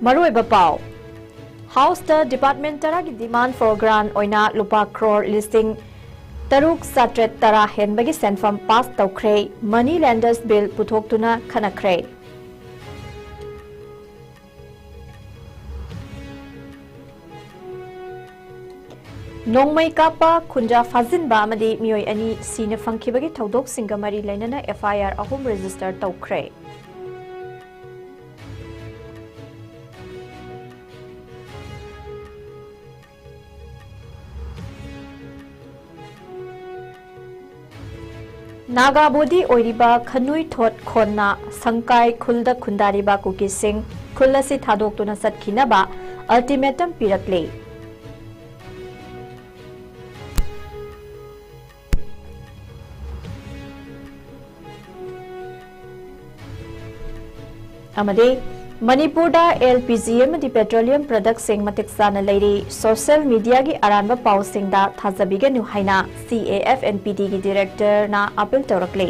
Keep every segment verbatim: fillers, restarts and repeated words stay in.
ꯃꯔꯨꯑꯣꯏꯕ ꯄꯥꯎ꯫ ꯍꯥꯎꯁꯇ ꯗꯤꯄꯥꯔꯠꯃꯦꯟ ꯇꯔꯥꯒꯤ demand for grant ꯑꯣꯏꯅ ꯂꯨꯄꯥ ꯀ꯭ꯔꯣꯔ ꯂꯤꯁꯤꯡ ꯇꯔꯨꯛ ꯆꯥꯇ꯭ꯔꯦꯠ ꯇꯔꯥ ꯍꯦꯟꯕꯒꯤ ꯁꯦꯟꯐꯝ ꯄꯥꯁ ꯇꯧꯈ꯭ꯔꯦ꯫ Money lenders bill ꯄꯨꯊꯣꯛꯇꯨꯅ ꯈꯟꯅꯈ꯭ꯔꯦ꯫ ꯅꯣꯡꯃꯩ ꯀꯥꯞꯄ, ꯈꯨꯟꯖꯥ ꯐꯥꯖꯤꯟꯕ ꯑꯃꯗꯤ ꯃꯤꯑꯣꯏ ꯑꯅꯤ ꯁꯤꯅ ꯐꯪꯈꯤꯕꯒꯤ ꯊꯧꯗꯣꯛꯁꯤꯡꯒ ꯃꯔꯤ ꯂꯩꯅꯅ F I R ꯑꯍꯨꯝ register ꯇꯧꯈ꯭ꯔꯦ꯫ ꯅꯥꯒꯥ ꯕꯣꯗꯤ ꯑꯣꯏꯔꯤꯕ ꯈꯅꯨꯏ ꯊꯣꯠ ꯈꯣꯟꯅ ꯁꯪꯀꯥꯏ ꯈꯨꯜꯗ ꯈꯨꯟꯗꯥꯔꯤꯕ ꯀꯨꯀꯤꯁꯤꯡ ꯈꯨꯜ ꯑꯁꯤ ꯊꯥꯗꯣꯛꯇꯨꯅ ꯆꯠꯈꯤꯅꯕ ultimatum ꯄꯤꯔꯛꯂꯦ꯫ ꯑꯃꯗꯤ ꯃꯅꯤꯄꯨꯔꯗ L P G ꯑꯃꯗꯤ petroleum productꯁꯤꯡ ꯃꯇꯤꯛ ꯆꯥꯅ ꯂꯩꯔꯤ꯫ Social mediaꯒꯤ ꯑꯔꯥꯟꯕ ꯄꯥꯎꯁꯤꯡꯗ ꯊꯥꯖꯕꯤꯒꯅꯨ ꯍꯥꯏꯅ C A F N P Dꯒꯤ directorꯅ appeal ꯇꯧꯔꯛꯂꯤ꯫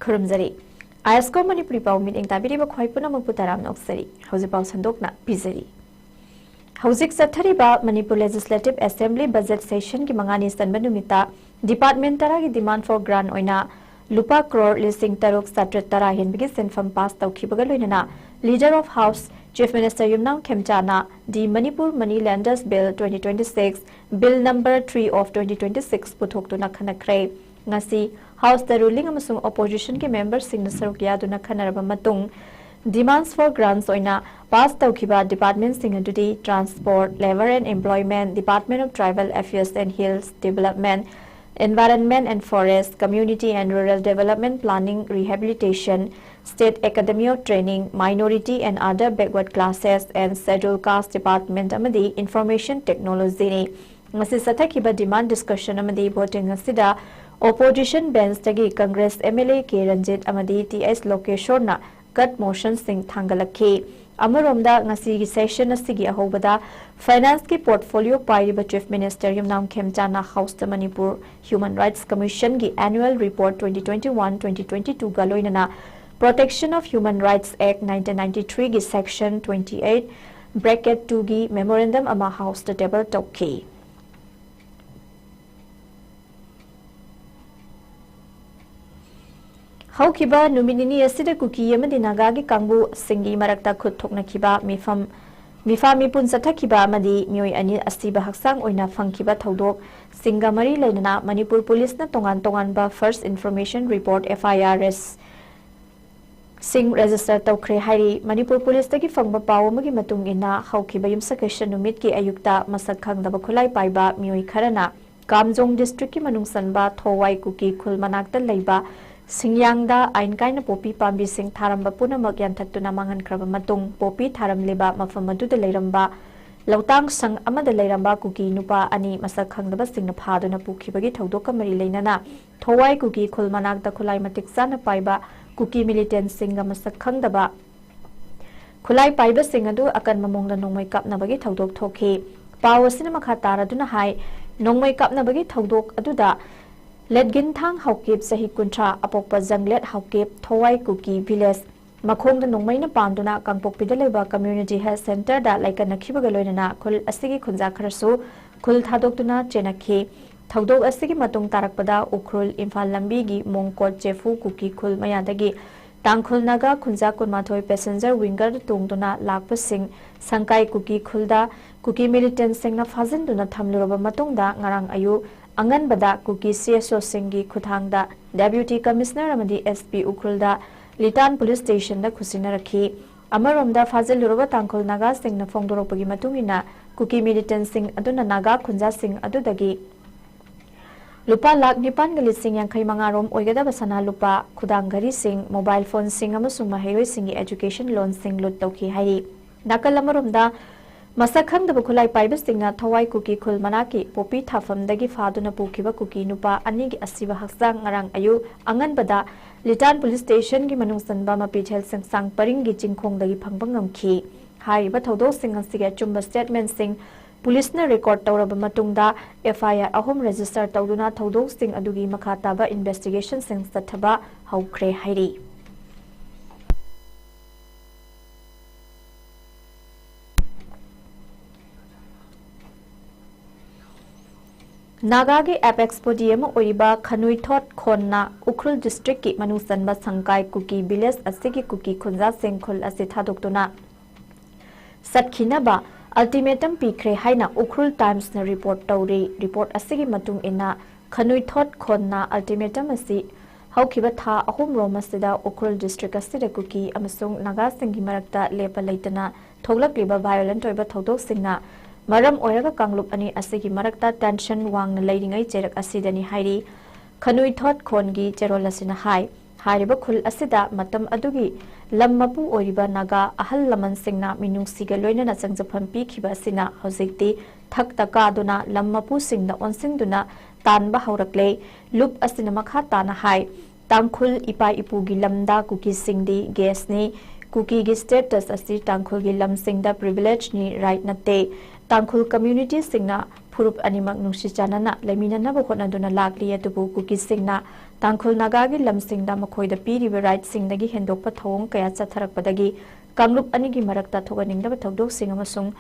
ꯈꯨꯔꯨꯝꯖꯔꯤ꯫ ꯑꯥꯏ ꯑꯦꯁ ꯀꯣ ꯃꯅꯤꯄꯨꯔꯤ ꯄꯥꯎ ꯃꯤꯠꯌꯦꯡ ꯇꯥꯕꯤꯔꯤꯕ ꯈ꯭ꯋꯥꯏ ꯄꯨꯝꯅꯃꯛꯄꯨ ꯇꯔꯥꯝꯅ ꯑꯣꯛꯆꯔꯤ꯫ ꯍꯧꯖꯤꯛ ꯄꯥꯎ ꯁꯟꯗꯣꯛꯅ ꯄꯤꯖꯔꯤ꯫ ꯍꯧꯖꯤꯛ ꯆꯠꯊꯔꯤꯕ ꯃꯅꯤꯄꯨꯔ Legislative Assembly budget sessionꯒꯤ ꯃꯉꯥꯅꯤ ꯆꯟꯕ ꯅꯨꯃꯤꯠꯇ department ꯇꯔꯥꯒꯤ demand for grant ꯑꯣꯏꯅ ꯂꯨꯄꯥ ꯀ꯭ꯔꯣꯔ ꯂꯤꯁꯤꯡ ꯇꯔꯨꯛ ꯆꯥꯇ꯭ꯔꯦꯠ ꯇꯔꯥ ꯍꯦꯟꯕꯒꯤ ꯁꯦꯟꯐꯝ ꯄꯥꯁ ꯇꯧꯈꯤꯕꯒ ꯂꯣꯏꯅꯅ Leader of House Chief Minister Yumnam ꯈꯦꯝꯆꯥꯅ The Manipur Money Lenders Bill twenty twenty-six, Bill number three of twenty twenty-six ꯄꯨꯊꯣꯛꯇꯨꯅ ꯈꯟꯅꯈ꯭ꯔꯦ꯫ ꯉꯁꯤ ꯍꯥꯎꯁꯇ ꯔꯨꯂꯤꯡ ꯑꯃꯁꯨꯡ ꯑꯣꯄꯣꯖꯤꯁꯟꯒꯤ ꯃꯦꯝꯕꯔꯁꯤꯡꯅ ꯁꯔꯨꯛ ꯌꯥꯗꯨꯅ ꯈꯟꯅꯔꯕ ꯃꯇꯨꯡ, demands for grants ꯑꯣꯏꯅ ꯄꯥꯁ ꯇꯧꯈꯤꯕ departmentꯁꯤꯡ ꯑꯗꯨꯗꯤ Transport, Labour and Employment, Department of Tribal Affairs and Hills Development, Environment and Forest, Community and Rural Development Planning Rehabilitation, State Academy of Training, Minority and Other Backward Classes and Scheduled Caste Department ꯑꯃꯗꯤ Information Technologyꯅꯤ꯫ ꯉꯁꯤ ꯆꯠꯊꯈꯤꯕ demand discussion ꯑꯃꯗꯤ voting ꯑꯁꯤꯗ opposition benchꯇꯒꯤ Congress M L A K Ranjit ꯑꯃꯗꯤ T H ꯂꯣꯀꯦꯁꯣꯔꯅ gut motionꯁꯤꯡ ꯊꯥꯡꯒꯠꯂꯛꯈꯤ꯫ ꯑꯃꯔꯣꯝꯗ, ꯉꯁꯤꯒꯤ session ꯑꯁꯤꯒꯤ ꯑꯍꯧꯕꯗ Finance ꯀꯤ portfolio ꯄꯥꯏꯔꯤꯕ Chief Minister ꯌꯨꯝꯅꯥꯝ ꯈꯦꯝꯆꯥꯟꯅ House ꯇ Manipur Human Rights Commission ꯒꯤ Annual Report twenty twenty-one twenty twenty-two ꯒ ꯂꯣꯏꯅꯅ Protection of Human Rights Act nineteen ninety-three ꯒꯤ Section twenty-eight bracket two ꯒꯤ memorandum ꯑꯃ House ꯇ table ꯇꯧꯈꯤ꯫ ꯍꯧꯈꯤꯕ ꯅꯨꯃꯤꯠ ꯅꯤꯅꯤ ꯑꯁꯤꯗ ꯀꯨꯀꯤ ꯑꯃꯗꯤ ꯅꯥꯒꯥꯒꯤ ꯀꯥꯡꯕꯨꯁꯤꯡꯒꯤ ꯃꯔꯛꯇ ꯈꯨꯠ ꯊꯣꯛꯅꯈꯤꯕ ꯃꯤꯐꯝ, ꯃꯤꯐꯥ ꯃꯤꯄꯨꯟ ꯆꯠꯊꯈꯤꯕ ꯑꯃꯗꯤ ꯃꯤꯑꯣꯏ ꯑꯅꯤ ꯑꯁꯤꯕ ꯍꯛꯆꯥꯡ ꯑꯣꯏꯅ ꯐꯪꯈꯤꯕ ꯊꯧꯗꯣꯛꯁꯤꯡꯒ ꯃꯔꯤ ꯂꯩꯅꯅ ꯃꯅꯤꯄꯨꯔ ꯄꯨꯂꯤꯁꯅ ꯇꯣꯉꯥꯟ ꯇꯣꯉꯥꯟꯕ First Information Report, F I R S, ꯁꯤꯡ register ꯇꯧꯈ꯭ꯔꯦ ꯍꯥꯏꯔꯤ꯫ ꯃꯅꯤꯄꯨꯔ ꯄꯨꯂꯤꯁꯇꯒꯤ ꯐꯪꯕ ꯄꯥꯎ ꯑꯃꯒꯤ ꯃꯇꯨꯡ ꯏꯟꯅ, ꯍꯧꯈꯤꯕ ꯌꯨꯝꯁꯀꯩꯁ ꯅꯨꯃꯤꯠꯀꯤ ꯑꯌꯨꯛꯇ ꯃꯁꯛ ꯈꯪꯗꯕ ꯈꯨꯠꯂꯥꯏ ꯄꯥꯏꯕ ꯃꯤꯑꯣꯏ ꯈꯔꯅ ꯀꯥꯝꯖꯣꯡ district ꯀꯤ ꯃꯅꯨꯡ ꯆꯟꯕ ꯊꯣꯋꯥꯏ ꯀꯨꯀꯤ ꯈꯨꯜ ꯃꯅꯥꯛꯇ ꯂꯩꯕ ꯁꯤꯡꯌꯥꯡꯗ ꯑꯥꯏꯟ ꯀꯥꯏꯅ ꯄꯣꯄꯤ ꯄꯥꯝꯕꯤꯁꯤꯡ ꯊꯥꯔꯝꯕ ꯄꯨꯝꯅꯃꯛ ꯌꯥꯟꯊꯠꯇꯨꯅ ꯃꯥꯡꯍꯟꯈ꯭ꯔꯕ ꯃꯇꯨꯡ, ꯄꯣꯄꯤ ꯊꯥꯔꯝꯂꯤꯕ ꯃꯐꯝ ꯑꯗꯨꯗ ꯂꯩꯔꯝꯕ ꯂꯧꯇꯥꯡ ꯁꯪ ꯑꯃꯗ ꯂꯩꯔꯝꯕ ꯀꯨꯀꯤ ꯅꯨꯄꯥ ꯑꯅꯤ ꯃꯁꯛ ꯈꯪꯗꯕꯁꯤꯡꯅ ꯐꯥꯗꯨꯅ ꯄꯨꯈꯤꯕꯒꯤ ꯊꯧꯗꯣꯛꯀ ꯃꯔꯤ ꯂꯩꯅꯅ ꯊꯣꯋꯥꯏ ꯀꯨꯀꯤ ꯈꯨꯜ ꯃꯅꯥꯛꯇ ꯈꯨꯠꯂꯥꯏ ꯃꯇꯤꯛ ꯆꯥꯅ ꯄꯥꯏꯕ ꯀꯨꯀꯤ militant ꯁꯤꯡꯒ ꯃꯁꯛ ꯈꯪꯗꯕ ꯈꯨꯠꯂꯥꯏ ꯄꯥꯏꯕꯁꯤꯡ ꯑꯗꯨ ꯑꯀꯟꯕ ꯃꯑꯣꯡꯗ ꯅꯣꯡꯃꯩ ꯀꯥꯞꯅꯕꯒꯤ ꯊꯧꯗꯣꯛ ꯊꯣꯛꯈꯤ꯫ ꯄꯥꯎ ꯑꯁꯤꯅ ꯃꯈꯥ ꯇꯥꯔꯗꯨꯅ ꯍꯥꯏ, ꯅꯣꯡꯃꯩ ꯀꯥꯞꯅꯕꯒꯤ ꯊꯧꯗꯣꯛ ꯑꯗꯨꯗ ꯂꯦꯠꯒꯤꯟꯊꯥꯡ ꯍꯥꯎꯀꯤꯞ, ꯆꯍꯤ ꯀꯨꯟꯊ꯭ꯔꯥ, ꯑꯄꯣꯛꯄ ꯖꯪꯂꯦꯠ ꯍꯥꯎꯀꯤꯞ, ꯊꯣꯋꯥꯏ ꯀꯨꯀꯤ village, ꯃꯈꯣꯡꯗ ꯅꯣꯡꯃꯩꯅ ꯄꯥꯟꯗꯨꯅ ꯀꯥꯡꯄꯣꯛꯄꯤꯗ ꯂꯩꯕ Community Health Centre ꯗ ꯂꯥꯏꯀꯠꯅꯈꯤꯕꯒ ꯂꯣꯏꯅꯅ ꯈꯨꯜ ꯑꯁꯤꯒꯤ ꯈꯨꯟꯖꯥ ꯈꯔꯁꯨ ꯈꯨꯜ ꯊꯥꯗꯣꯛꯇꯨꯅ ꯆꯦꯟꯅꯈꯤ꯫ ꯊꯧꯗꯣꯛ ꯑꯁꯤꯒꯤ ꯃꯇꯨꯡ ꯇꯥꯔꯛꯄꯗ ꯎꯈ꯭ꯔꯨꯜ ꯏꯝꯐꯥꯜ ꯂꯝꯕꯤꯒꯤ ꯃꯣꯡꯀꯣꯠ ꯆꯦꯐꯨ ꯀꯨꯀꯤ ꯈꯨꯜ ꯃꯌꯥꯗꯒꯤ ꯇꯥꯡꯈꯨꯜ ꯅꯥꯒꯥ ꯈꯨꯟꯖꯥ ꯀꯨꯟꯃꯥꯊꯣꯏ passenger winger ꯇꯣꯡꯗꯨꯅ ꯂꯥꯛꯄꯁꯤꯡ ꯁꯪꯀꯥꯏ ꯀꯨꯀꯤ ꯈꯨꯜꯗ ꯀꯨꯀꯤ militant ꯁꯤꯡꯅ ꯐꯥꯖꯤꯟꯗꯨꯅ ꯊꯝꯂꯨꯔꯕ ꯃꯇꯨꯡꯗ ꯉꯔꯥꯡ ꯑꯌꯨꯛ ꯑꯉꯟꯕꯗ ꯀꯨꯀꯤ C S O ꯁꯤꯡꯒꯤ ꯈꯨꯠꯊꯥꯡꯗ Deputy Commissioner ꯑꯃꯗꯤ S P ꯎꯈ꯭ꯔꯨꯜꯗ ꯂꯤꯇꯥꯟ Police Station ꯗ ꯈꯨꯠꯁꯤꯟꯅꯔꯛꯈꯤ꯫ ꯑꯃꯔꯣꯝꯗ, ꯐꯥꯖꯤꯜꯂꯨꯔꯕ ꯇꯥꯡꯈꯨꯜ ꯅꯥꯒꯥꯁꯤꯡꯅ ꯐꯣꯡꯗꯣꯔꯛꯄꯒꯤ ꯃꯇꯨꯡ ꯏꯟꯅ, ꯀꯨꯀꯤ militant ꯁꯤꯡ ꯑꯗꯨꯅ ꯅꯥꯒꯥ ꯈꯨꯟꯖꯥꯁꯤꯡ ꯑꯗꯨꯗꯒꯤ ꯂꯨꯄꯥ ꯂꯥꯈ ꯅꯤꯄꯥꯟꯒ ꯂꯤꯁꯤꯡ ꯌꯥꯡꯈꯩ ꯃꯉꯥ ꯔꯣꯝ ꯑꯣꯏꯒꯗꯕ ꯁꯅꯥ ꯂꯨꯄꯥ, ꯈꯨꯗꯥꯡ ꯘꯔꯤꯁꯤꯡ, mobile phone ꯁꯤꯡ ꯑꯃꯁꯨꯡ ꯃꯍꯩꯔꯣꯏꯁꯤꯡꯒꯤ education loan ꯁꯤꯡ ꯂꯨꯠ ꯇꯧꯈꯤ ꯍꯥꯏꯔꯤ꯫ ꯅꯥꯀꯜ ꯑꯃꯔꯣꯝꯗ, ꯃꯁꯛ ꯈꯪꯗꯕ ꯈꯨꯠꯂꯥꯏ ꯄꯥꯏꯕꯁꯤꯡꯅ ꯊꯋꯥꯏ ꯀꯨꯀꯤ ꯈꯨꯜ ꯃꯅꯥꯛꯀꯤ ꯄꯣꯄꯤ ꯊꯥꯐꯝꯗꯒꯤ ꯐꯥꯗꯨꯅ ꯄꯨꯈꯤꯕ ꯀꯨꯀꯤ ꯅꯨꯄꯥ ꯑꯅꯤꯒꯤ ꯑꯁꯤꯕ ꯍꯛꯆꯥꯡ ꯉꯔꯥꯡ ꯑꯌꯨꯛ ꯑꯉꯟꯕꯗ ꯂꯤꯇꯥꯟ ꯄꯨꯂꯤꯁ ꯁ꯭ꯇꯦꯁꯟꯒꯤ ꯃꯅꯨꯡ ꯆꯟꯕ ꯃꯄꯤꯊꯦꯜ ꯁꯦꯡꯁꯥꯡ ꯄꯔꯤꯡꯒꯤ ꯆꯤꯡꯈꯣꯡꯗꯒꯤ ꯐꯪꯕ ꯉꯝꯈꯤ꯫ ꯍꯥꯏꯔꯤꯕ ꯊꯧꯗꯣꯛꯁꯤꯡ ꯑꯁꯤꯒꯤ ꯑꯆꯨꯝꯕ ꯁ꯭ꯇꯦꯠꯃꯦꯟꯠꯁꯤꯡ ꯄꯨꯂꯤꯁꯅ ꯔꯦꯀꯣꯔꯗ ꯇꯧꯔꯕ ꯃꯇꯨꯡꯗ ꯑꯦꯐ ꯑꯥꯏ ꯑꯥꯔ ꯑꯍꯨꯝ ꯔꯦꯖꯤꯁꯇꯔ ꯇꯧꯗꯨꯅ ꯊꯧꯗꯣꯛꯁꯤꯡ ꯑꯗꯨꯒꯤ ꯃꯈꯥ ꯇꯥꯕ ꯏꯟꯚꯦꯁꯇꯤꯒꯦꯁꯟꯁꯤꯡ ꯆꯠꯊꯕ ꯍꯧꯈ꯭ꯔꯦ ꯍꯥꯏꯔꯤ꯫ ꯅꯥꯒꯥꯒꯤ ꯑꯦꯄꯦꯛꯁ ꯕꯣꯗꯤ ꯑꯃ ꯑꯣꯏꯔꯤꯕ ꯈꯅꯨꯏꯊꯣꯠ ꯈꯣꯟꯅ ꯎꯈ꯭ꯔꯨꯜ ꯗꯤꯁꯇ꯭ꯔꯤꯛꯀꯤ ꯃꯅꯨꯡ ꯆꯟꯕ ꯁꯪꯀꯥꯏ ꯀꯨꯀꯤ ꯚꯤꯂꯦꯖ ꯑꯁꯤꯒꯤ ꯀꯨꯀꯤ ꯈꯨꯟꯖꯥꯁꯤꯡ ꯈꯨꯜ ꯑꯁꯤ ꯊꯥꯗꯣꯛꯇꯨꯅ ꯆꯠꯈꯤꯅꯕ ꯑꯜꯇꯤꯃꯦꯇꯝ ꯄꯤꯈ꯭ꯔꯦ ꯍꯥꯏꯅ ꯎꯈ꯭ꯔꯨꯜ ꯇꯥꯏꯝꯁꯅ ꯔꯤꯄꯣꯔꯠ ꯇꯧꯔꯤ꯫ ꯔꯤꯄꯣꯔꯠ ꯑꯁꯤꯒꯤ ꯃꯇꯨꯡ ꯏꯟꯅ, ꯈꯅꯨꯏꯊꯣꯠ ꯈꯣꯟꯅ ꯑꯜꯇꯤꯃꯦꯇꯝ ꯑꯁꯤ ꯍꯧꯈꯤꯕ ꯊꯥ ꯑꯍꯨꯝꯔꯣꯝ ꯑꯁꯤꯗ ꯎꯈ꯭ꯔꯨꯜ ꯗꯤꯁꯇ꯭ꯔꯤꯛ ꯑꯁꯤꯗ ꯀꯨꯀꯤ ꯑꯃꯁꯨꯡ ꯅꯥꯒꯥꯁꯤꯡꯒꯤ ꯃꯔꯛꯇ ꯂꯦꯞꯄ ꯂꯩꯇꯅ ꯊꯣꯛꯂꯛꯂꯤꯕ ꯚꯥꯏꯑꯣꯂꯦꯟꯠ ꯑꯣꯏꯕ ꯊꯧꯗꯣꯛꯁꯤꯡꯅ ꯃꯔꯝ ꯑꯣꯏꯔꯒ ꯀꯥꯡꯂꯨꯞ ꯑꯅꯤ ꯑꯁꯤꯒꯤ ꯃꯔꯛꯇ ꯇꯦꯟꯁꯟ ꯋꯥꯡꯅ ꯂꯩꯔꯤꯉꯩ ꯆꯩꯔꯛ ꯑꯁꯤꯗꯅꯤ ꯍꯥꯏꯔꯤ꯫ ꯈꯅꯨꯏꯊꯣꯠ ꯈꯣꯟꯒꯤ ꯆꯦꯔꯣꯜ ꯑꯁꯤꯅ ꯍꯥꯏ, ꯍꯥꯏꯔꯤꯕ ꯈꯨꯜ ꯑꯁꯤꯗ ꯃꯇꯝ ꯑꯗꯨꯒꯤ ꯂꯝ ꯃꯄꯨ ꯑꯣꯏꯔꯤꯕ ꯅꯥꯒꯥ ꯑꯍꯜ ꯂꯃꯟꯁꯤꯡꯅ ꯃꯤꯅꯨꯡꯁꯤꯒ ꯂꯣꯏꯅꯅ ꯆꯪꯖꯐꯝ ꯄꯤꯈꯤꯕ ꯑꯁꯤꯅ ꯍꯧꯖꯤꯛꯇꯤ ꯊꯛꯇ ꯀꯥꯗꯨꯅ ꯂꯝ ꯃꯄꯨꯁꯤꯡꯗ ꯑꯣꯟꯁꯤꯟꯗꯨꯅ ꯇꯥꯟꯕ ꯍꯧꯔꯛꯂꯦ꯫ ꯂꯨꯞ ꯑꯁꯤꯅ ꯃꯈꯥ ꯇꯥꯅ ꯍꯥꯏ, ꯇꯥꯡꯈꯨꯜ ꯏꯄꯥ ꯏꯄꯨꯒꯤ ꯂꯝꯗ ꯀꯨꯀꯤꯁꯤꯡꯗꯤ ꯒꯦꯁꯅꯤ꯫ ꯀꯨꯀꯤꯒꯤ ꯁ꯭ꯇꯦꯇꯁ ꯑꯁꯤ ꯇꯥꯡꯈꯨꯜꯒꯤ ꯂꯝꯁꯤꯡꯗ ꯄ꯭ꯔꯤꯚꯤꯂꯦꯖꯅꯤ, ꯔꯥꯏꯠ ꯅꯠꯇꯦ꯫ ꯇꯥꯡꯈꯨꯜ ꯀꯝꯃ꯭ꯌꯨꯅꯤꯇꯤꯁꯤꯡꯅ ꯐꯨꯔꯨꯞ ꯑꯅꯤꯃꯛ ꯅꯨꯡꯁꯤ ꯆꯥꯟꯅꯅ ꯂꯩꯃꯤꯟꯅꯅꯕ ꯍꯣꯠꯅꯗꯨꯅ ꯂꯥꯛꯂꯤ, ꯑꯗꯨꯕꯨ ꯀꯨꯀꯤꯁꯤꯡꯅ ꯇꯥꯡꯈꯨꯜ ꯅꯥꯒꯥꯒꯤ ꯂꯝꯁꯤꯡꯗ ꯃꯈꯣꯏꯗ ꯄꯤꯔꯤꯕ ꯔꯥꯏꯠꯁꯤꯡꯗꯒꯤ ꯍꯦꯟꯗꯣꯛꯄ ꯊꯧꯑꯣꯡ ꯀꯌꯥ ꯆꯠꯊꯔꯛꯄꯗꯒꯤ ꯀꯥꯡꯂꯨꯞ ꯑꯅꯤꯒꯤ ꯃꯔꯛꯇ ꯊꯣꯛꯍꯟꯅꯤꯡꯗꯕ ꯊꯧꯗꯣꯛꯁꯤꯡ ꯑꯃꯁꯨꯡ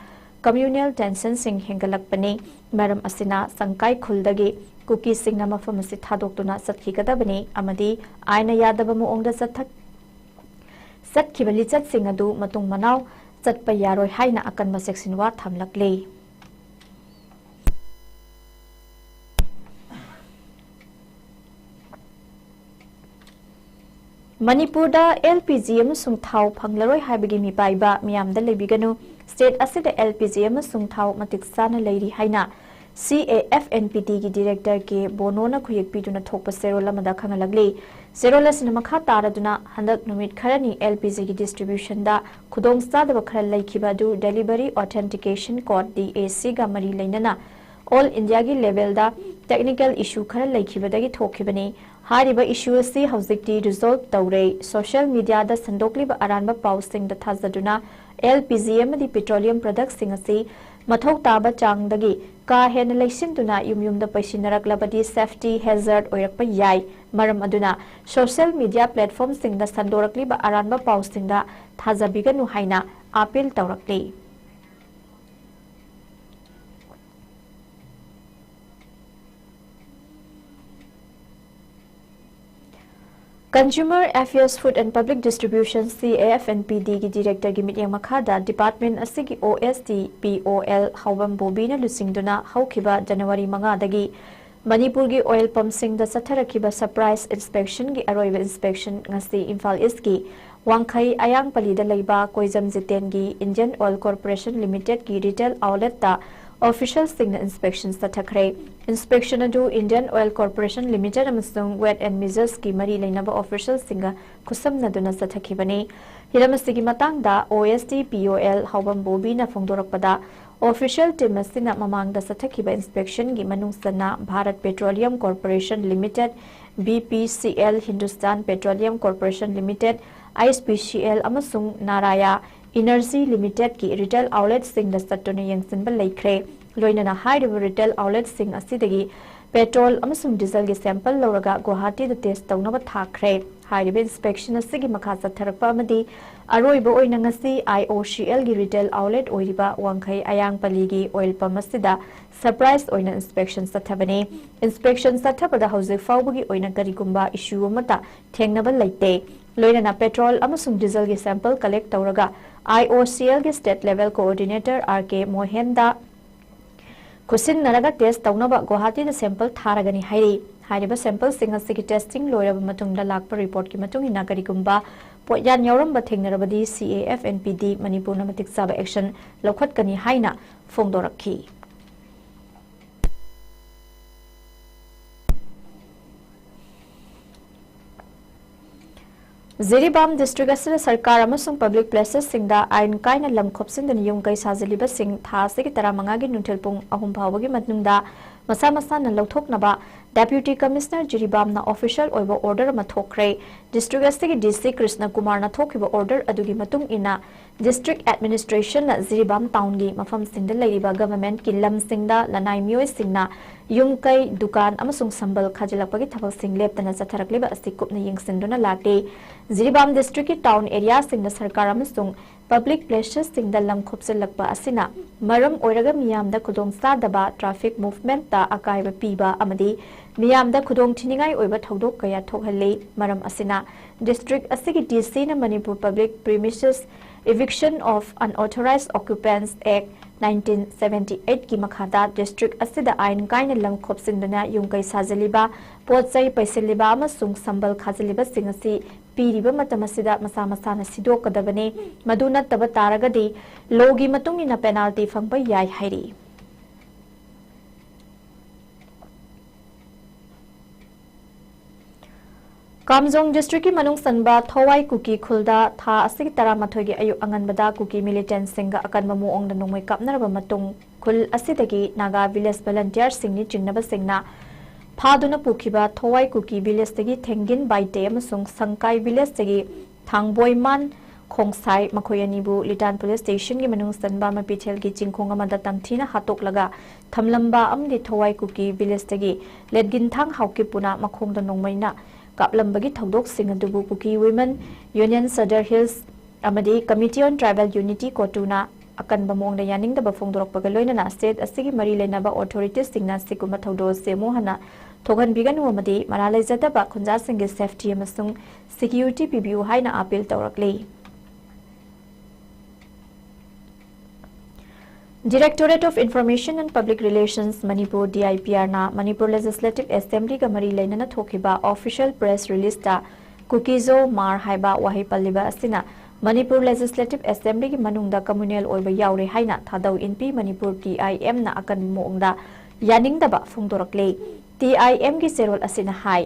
ꯀꯝꯃ꯭ꯌꯨꯅꯦꯜ ꯇꯦꯟꯁꯟꯁꯤꯡ ꯍꯦꯟꯒꯠꯂꯛꯄꯅꯤ꯫ ꯃꯔꯝ ꯑꯁꯤꯅ ꯁꯪꯀꯥꯏ ꯈꯨꯜꯗꯒꯤ ꯀꯨꯀꯤꯁꯤꯡꯅ ꯃꯐꯝ ꯑꯁꯤ ꯊꯥꯗꯣꯛꯇꯨꯅ ꯆꯠꯈꯤꯒꯗꯕꯅꯤ ꯑꯃꯗꯤ ꯑꯥꯏꯟꯅ ꯌꯥꯗꯕ ꯃꯑꯣꯡꯗ ꯆꯠꯊ-, ꯆꯠꯈꯤꯕ ꯂꯤꯆꯠꯁꯤꯡ ꯑꯗꯨ ꯃꯇꯨꯡ ꯃꯅꯥꯎ ꯆꯠꯄ ꯌꯥꯔꯣꯏ ꯍꯥꯏꯅ ꯑꯀꯟꯕ ꯆꯦꯛꯁꯤꯟꯋꯥ ꯊꯝꯂꯛꯂꯤ꯫ ꯃꯅꯤꯄꯨꯔꯗ ꯑꯦꯜ ꯄꯤ ꯖꯤ ꯑꯃꯁꯨꯡ ꯊꯥꯎ ꯐꯪꯂꯔꯣꯏ ꯍꯥꯏꯕꯒꯤ ꯃꯤꯄꯥꯏꯕ ꯃꯤꯌꯥꯝꯗ ꯂꯩꯕꯤꯒꯅꯨ꯫ ꯁ꯭ꯇꯦꯠ ꯑꯁꯤꯗ ꯑꯦꯜ ꯄꯤ ꯖꯤ ꯑꯃꯁꯨꯡ ꯊꯥꯎ ꯃꯇꯤꯛ ꯆꯥꯅ ꯂꯩꯔꯤ ꯍꯥꯏꯅ ꯁꯤ ꯑꯦ ꯑꯦꯐ ꯑꯦꯟ ꯄꯤ ꯇꯤꯒꯤ ꯗꯤꯔꯦꯛꯇꯔ ꯀꯦ ꯕꯣꯅꯣꯅ ꯈꯨꯌꯦꯛ ꯄꯤꯗꯨꯅ ꯊꯣꯛꯄ ꯆꯦꯔꯣꯜ ꯑꯃꯗ ꯈꯪꯍꯜꯂꯛꯂꯤ꯫ ꯆꯦꯔꯣꯜ ꯑꯁꯤꯅ ꯃꯈꯥ ꯇꯥꯔꯗꯨꯅ ꯍꯟꯗꯛ ꯅꯨꯃꯤꯠ ꯈꯔꯅꯤ ꯑꯦꯜ ꯄꯤ ꯖꯤꯒꯤ ꯗꯤꯁꯇ꯭ꯔꯤꯕ꯭ꯌꯨꯁꯟꯗ ꯈꯨꯗꯣꯡꯆꯥꯗꯕ ꯈꯔ ꯂꯩꯈꯤꯕ ꯑꯗꯨ ꯗꯦꯂꯤꯚꯔꯤ ꯑꯣꯊꯦꯟꯇꯤꯀꯦꯁꯟ ꯀꯣꯗ, ꯗꯤ ꯑꯦ ꯁꯤꯒ ꯃꯔꯤ ꯂꯩꯅꯅ ꯑꯣꯜ ꯏꯟꯗꯤꯌꯥꯒꯤ ꯂꯦꯚꯦꯜꯗ ꯇꯦꯛꯅꯤꯀꯦꯜ ꯏꯁꯨ ꯈꯔ ꯂꯩꯈꯤꯕꯗꯒꯤ ꯊꯣꯛꯈꯤꯕꯅꯤ꯫ ꯍꯥꯏꯔꯤꯕ issue ꯑꯁꯤ ꯍꯧꯖꯤꯛꯇꯤ resolve ꯇꯧꯔꯦ꯫ Social media ꯗ ꯁꯟꯗꯣꯛꯂꯤꯕ ꯑꯔꯥꯟꯕ ꯄꯥꯎꯁꯤꯡꯗ ꯊꯥꯖꯗꯨꯅ L P G ꯑꯃꯗꯤ petroleum product ꯁꯤꯡ ꯑꯁꯤ ꯃꯊꯧ ꯇꯥꯕ ꯆꯥꯡꯗꯒꯤ ꯀꯥ ꯍꯦꯟꯅ ꯂꯩꯁꯤꯟꯗꯨꯅ ꯌꯨꯝ ꯌꯨꯝꯗ ꯄꯩꯁꯤꯟꯅꯔꯛꯂꯕꯗꯤ safety hazard ꯑꯣꯏꯔꯛꯄ ꯌꯥꯏ꯫ ꯃꯔꯝ ꯑꯗꯨꯅ social media platform ꯁꯤꯡꯗ ꯁꯟꯗꯣꯔꯛꯂꯤꯕ ꯑꯔꯥꯟꯕ ꯄꯥꯎꯁꯤꯡꯗ ꯊꯥꯖꯕꯤꯒꯅꯨ ꯍꯥꯏꯅ appeal ꯇꯧꯔꯛꯂꯤ꯫ Consumer Affairs, Food and Public Distribution, C A F and P D ꯒꯤ director ꯒꯤ ꯃꯤꯠꯌꯦꯡ ꯃꯈꯥꯗ department ꯑꯁꯤꯒꯤ O S D P O L ꯍꯥꯎꯕꯝ ꯕꯣꯕꯤꯅ ꯂꯨꯆꯤꯡꯗꯨꯅ ꯍꯧꯈꯤꯕ January ꯃꯉꯥꯗꯒꯤ ꯃꯅꯤꯄꯨꯔꯒꯤ oil pump ꯁꯤꯡꯗ ꯆꯠꯊꯔꯛꯈꯤꯕ surprise inspection ꯒꯤ ꯑꯔꯣꯏꯕ inspection ꯉꯁꯤ ꯏꯝꯐꯥꯜ East ꯀꯤ ꯋꯥꯡꯈꯩ ꯑꯌꯥꯡꯄꯜꯂꯤꯗ ꯂꯩꯕ ꯀꯣꯏꯖꯝ ꯖꯤꯇꯦꯟꯒꯤ Indian Oil Corporation Limited ꯀꯤ retail outlet ꯇ official ꯁꯤꯡꯅ inspection ꯆꯠꯊꯈ꯭ꯔꯦ꯫ Inspection ꯑꯗꯨ Indian Oil Corporation Limited ꯑꯃꯁꯨꯡ Weights and Measures ꯀꯤ ꯃꯔꯤ ꯂꯩꯅꯕ official ꯁꯤꯡꯒ ꯈꯨꯠꯁꯝꯅꯗꯨꯅ ꯆꯠꯊꯈꯤꯕꯅꯤ꯫ ꯍꯤꯔꯝ ꯑꯁꯤꯒꯤ ꯃꯇꯥꯡꯗ O S D P O L ꯍꯥꯎꯕꯝ ꯕꯣꯕꯤꯅ ꯐꯣꯡꯗꯣꯔꯛꯄꯗ, official team ꯑꯁꯤꯅ ꯃꯃꯥꯡꯗ ꯆꯠꯊꯈꯤꯕ inspection ꯒꯤ ꯃꯅꯨꯡ ꯆꯟꯅ Bharat Petroleum Corporation Limited, B P C L, Hindustan Petroleum Corporation Limited, H P C L, ꯑꯃꯁꯨꯡ Naraya Energy Limited ꯀꯤ retail outlet ꯁꯤꯡꯗ ꯆꯠꯇꯨꯅ ꯌꯦꯡꯁꯤꯟꯕ ꯂꯩꯈ꯭ꯔꯦ꯫ ꯂꯣꯏꯅꯅ ꯍꯥꯏꯔꯤꯕ retail outlet ꯁꯤꯡ ꯑꯁꯤꯗꯒꯤ petrol ꯑꯃꯁꯨꯡ diesel ꯒꯤ sample ꯂꯧꯔꯒ ꯒꯨꯋꯥꯍꯥꯇꯤꯗ test ꯇꯧꯅꯕ ꯊꯥꯈ꯭ꯔꯦ꯫ ꯍꯥꯏꯔꯤꯕ inspection ꯑꯁꯤꯒꯤ ꯃꯈꯥ ꯆꯠꯊꯔꯛꯄ ꯑꯃꯗꯤ ꯑꯔꯣꯏꯕ ꯑꯣꯏꯅ ꯉꯁꯤ I O C L ꯒꯤ retail outlet ꯑꯣꯏꯔꯤꯕ ꯋꯥꯡꯈꯩ ꯑꯌꯥꯡꯄꯜꯂꯤꯒꯤ oil pump ꯑꯁꯤꯗ surprise ꯑꯣꯏꯅ inspection ꯆꯠꯊꯕꯅꯤ꯫ Inspection ꯆꯠꯊꯕꯗ ꯍꯧꯖꯤꯛ ꯐꯥꯎꯕꯒꯤ ꯑꯣꯏꯅ ꯀꯔꯤꯒꯨꯝꯕ issue ꯑꯃꯠꯇ ꯊꯦꯡꯅꯕ ꯂꯩꯇꯦ꯫ ꯂꯣꯏꯅꯅ petrol ꯑꯃꯁꯨꯡ diesel ꯒꯤ sample collect ꯇꯧꯔꯒ I O C L ꯒꯤ state level coordinator R K ꯃꯣꯍꯦꯟꯗ ꯈꯨꯠꯁꯤꯟꯅꯔꯒ test ꯇꯧꯅꯕ ꯒꯨꯋꯥꯍꯥꯇꯤꯗ sample ꯊꯥꯔꯒꯅꯤ ꯍꯥꯏꯔꯤ꯫ ꯍꯥꯏꯔꯤꯕ sample ꯁꯤꯡ ꯑꯁꯤꯒꯤ testing ꯂꯣꯏꯔꯕ ꯃꯇꯨꯡꯗ ꯂꯥꯛꯄ report ꯀꯤ ꯃꯇꯨꯡ ꯏꯟꯅ ꯀꯔꯤꯒꯨꯝꯕ ꯄꯣꯠꯌꯥꯟ ꯌꯥꯎꯔꯝꯕ ꯊꯦꯡꯅꯔꯕꯗꯤ C A F and P D ꯃꯅꯤꯄꯨꯔꯅ ꯃꯇꯤꯛ ꯆꯥꯕ action ꯂꯧꯈꯠꯀꯅꯤ ꯍꯥꯏꯅ ꯐꯣꯡꯗꯣꯔꯛꯈꯤ꯫ ꯖꯤꯔꯤꯕꯥꯝ district ꯑꯁꯤꯗ ꯁꯔꯀꯥꯔ ꯑꯃꯁꯨꯡ public places ꯁꯤꯡꯗ ꯑꯥꯏꯟ ꯀꯥꯏꯅ ꯂꯝ ꯈꯣꯞꯆꯤꯟꯗꯨꯅ ꯌꯨꯝ ꯀꯩ ꯁꯥꯖꯤꯜꯂꯤꯕꯁꯤꯡ ꯊꯥ ꯑꯁꯤꯒꯤ ꯇꯔꯥꯃꯉꯥꯒꯤ ꯅꯨꯡꯊꯤꯜ ꯄꯨꯡ ꯑꯍꯨꯝ ꯐꯥꯎꯕꯒꯤ ꯃꯅꯨꯡꯗ ꯃꯁꯥ ꯃꯁꯥꯅ ꯂꯧꯊꯣꯛꯅꯕ Deputy Commissioner ꯖꯤꯔꯤꯕꯥꯝꯅ official ꯑꯣꯏꯕ order ꯑꯃ ꯊꯣꯛꯈ꯭ꯔꯦ꯫ District ꯑꯁꯤꯒꯤ D C ꯀ꯭ꯔꯤꯁꯅ ꯀꯨꯃꯥꯔꯅ ꯊꯣꯛꯈꯤꯕ order ꯑꯗꯨꯒꯤ ꯃꯇꯨꯡ ꯏꯟꯅ, District Administrationꯅ ꯖꯤꯔꯤꯕꯥꯝ townꯒꯤ ꯃꯐꯝꯁꯤꯡꯗ ꯂꯩꯔꯤꯕ governmentꯀꯤ ꯂꯝꯁꯤꯡꯗ ꯂꯅꯥꯏ ꯃꯤꯑꯣꯏꯁꯤꯡꯅ ꯌꯨꯝ ꯀꯩ, ꯗꯨꯀꯥꯟ ꯑꯃꯁꯨꯡ ꯁꯝꯕꯜ ꯈꯥꯖꯤꯜꯂꯛꯄꯒꯤ ꯊꯕꯛꯁꯤꯡ ꯂꯦꯞꯇꯅ ꯆꯠꯊꯔꯛꯂꯤꯕ ꯑꯁꯤ ꯀꯨꯞꯅ ꯌꯦꯡꯁꯤꯟꯗꯨꯅ ꯂꯥꯛꯂꯤ꯫ ꯖꯤꯔꯤꯕꯥꯝ districtꯀꯤ town areaꯁꯤꯡꯗ ꯁꯔꯀꯥꯔ ꯑꯃꯁꯨꯡ public placesꯁꯤꯡꯗ ꯂꯝ ꯈꯣꯞꯆꯤꯜꯂꯛꯄ ꯑꯁꯤꯅ ꯃꯔꯝ ꯑꯣꯏꯔꯒ ꯃꯤꯌꯥꯝꯗ ꯈꯨꯗꯣꯡꯆꯥꯗꯕ, traffic movementꯇ ꯑꯀꯥꯏꯕ ꯄꯤꯕ ꯑꯃꯗꯤ ꯃꯤꯌꯥꯝꯗ ꯈꯨꯗꯣꯡꯊꯤꯅꯤꯡꯉꯥꯏ ꯑꯣꯏꯕ ꯊꯧꯗꯣꯛ ꯀꯌꯥ ꯊꯣꯛꯍꯜꯂꯤ꯫ ꯃꯔꯝ ꯑꯁꯤꯅ district ꯑꯁꯤꯒꯤ D Cꯅ Manipur Public Premises Eviction of Unauthorized Occupants Act nineteen seventy eightꯀꯤ ꯃꯈꯥꯗ district ꯑꯁꯤꯗ ꯑꯥꯏꯟ ꯀꯥꯏꯅ ꯂꯝ ꯈꯣꯞꯆꯤꯟꯗꯨꯅ ꯌꯨꯝ ꯀꯩ ꯁꯥꯖꯤꯜꯂꯤꯕ, ꯄꯣꯠ ꯆꯩ ꯄꯩꯁꯤꯜꯂꯤꯕ ꯑꯃꯁꯨꯡ ꯁꯝꯕꯜ ꯈꯥꯖꯤꯜꯂꯤꯕꯁꯤꯡ ꯑꯁꯤ ꯄꯤꯔꯤꯕ ꯃꯇꯝ ꯑꯁꯤꯗ ꯃꯁꯥ ꯃꯁꯥꯅ ꯁꯤꯗꯣꯛꯀꯗꯕꯅꯤ꯫ ꯃꯗꯨ ꯅꯠꯇꯕ ꯇꯥꯔꯒꯗꯤ lawꯒꯤ ꯃꯇꯨꯡ ꯏꯟꯅ penalty ꯐꯪꯕ ꯌꯥꯏ ꯍꯥꯏꯔꯤ꯫ ꯀꯥꯝꯖꯣꯡ districtꯀꯤ ꯃꯅꯨꯡ ꯆꯟꯕ ꯊꯋꯥꯏ ꯀꯨꯀꯤ ꯈꯨꯜꯗ ꯊꯥ ꯑꯁꯤꯒꯤ ꯇꯔꯥꯃꯥꯊꯣꯏꯒꯤ ꯑꯌꯨꯛ ꯑꯉꯟꯕꯗ ꯀꯨꯀꯤ militantꯁꯤꯡꯒ ꯑꯀꯟꯕ ꯃꯑꯣꯡꯗ ꯅꯣꯡꯃꯩ ꯀꯥꯞꯅꯔꯕ ꯃꯇꯨꯡ, ꯈꯨꯜ ꯑꯁꯤꯗꯒꯤ Naga Village volunteerꯁꯤꯡꯅꯤ ꯆꯤꯡꯅꯕꯁꯤꯡꯅ ꯐꯥꯗꯨꯅ ꯄꯨꯈꯤꯕ ꯊꯋꯥꯏ ꯀꯨꯀꯤ villageꯇꯒꯤ ꯊꯦꯡꯒꯤꯟ ꯕꯥꯏꯇꯦ ꯑꯃꯁꯨꯡ ꯁꯪꯀꯥꯏ villageꯇꯒꯤ ꯊꯥꯡꯕꯣꯏꯃꯥꯟ ꯈꯣꯡꯁꯥꯏ, ꯃꯈꯣꯏ ꯑꯅꯤꯕꯨ ꯂꯤꯇꯥꯟ police stationꯒꯤ ꯃꯅꯨꯡ ꯆꯟꯕ ꯃꯄꯤꯊꯦꯜꯒꯤ ꯆꯤꯡꯈꯣꯡ ꯑꯃꯗ ꯇꯝꯊꯤꯅ ꯍꯥꯠꯇꯣꯛꯂꯒ ꯊꯝꯂꯝꯕ ꯑꯃꯗꯤ ꯊꯋꯥꯏ ꯀꯨꯀꯤ villageꯇꯒꯤ ꯂꯦꯠꯒꯤꯟꯊꯥꯡ ꯍꯥꯎꯀꯤꯞꯄꯨꯅ ꯃꯈꯣꯡꯗ ꯅꯣꯡꯃꯩꯅ ꯀꯥꯞꯂꯝꯕꯒꯤ ꯊꯧꯗꯣꯛꯁꯤꯡ ꯑꯗꯨꯕꯨ Kuki Women Union Sadar Hills ꯑꯃꯗꯤ Committee on Tribal Unity, COTUꯅ ꯑꯀꯟꯕ ꯃꯑꯣꯡꯗ ꯌꯥꯅꯤꯡꯗꯕ ꯐꯣꯡꯗꯣꯔꯛꯄꯒ ꯂꯣꯏꯅꯅ state ꯑꯁꯤꯒꯤ ꯃꯔꯤ ꯂꯩꯅꯕ authorityꯁꯤꯡꯅ ꯁꯤꯒꯨꯝꯕ ꯊꯧꯗꯣꯛ ꯑꯁꯤ ꯑꯃꯨꯛ ꯍꯟꯅ ꯊꯣꯛꯍꯟꯕꯤꯒꯅꯨ ꯑꯃꯗꯤ ꯃꯔꯥꯜ ꯂꯩꯖꯗꯕ ꯈꯨꯟꯖꯥꯁꯤꯡꯒꯤ safety ꯑꯃꯁꯨꯡ security ꯄꯤꯕꯤꯌꯨ ꯍꯥꯏꯅ appeal ꯇꯧꯔꯛꯂꯤ꯫ Directorate of Information and Public Relations, Manipur, D I P Rꯅ Manipur Legislative Assemblyꯒ ꯃꯔꯤ ꯂꯩꯅꯅ ꯊꯣꯛꯈꯤꯕ official press releaseꯇ ꯀꯨꯀꯤꯖꯣ ꯃꯥꯔ ꯍꯥꯏꯕ ꯋꯥꯍꯩ ꯄꯜꯂꯤꯕ ꯑꯁꯤꯅ Manipur Legislative Assemblyꯒꯤ ꯃꯅꯨꯡꯗ communal ꯑꯣꯏꯕ ꯌꯥꯎꯔꯦ ꯍꯥꯏꯅ ꯊꯥꯗꯧ ꯏꯟꯄꯤ ꯃꯅꯤꯄꯨꯔ T I Mꯅ ꯑꯀꯟꯕ ꯃꯑꯣꯡꯗ ꯌꯥꯅꯤꯡꯗꯕ ꯐꯣꯡꯗꯣꯔꯛꯂꯦ꯫ T I Mꯒꯤ ꯆꯦꯔꯣꯜ ꯑꯁꯤꯅ ꯍꯥꯏ,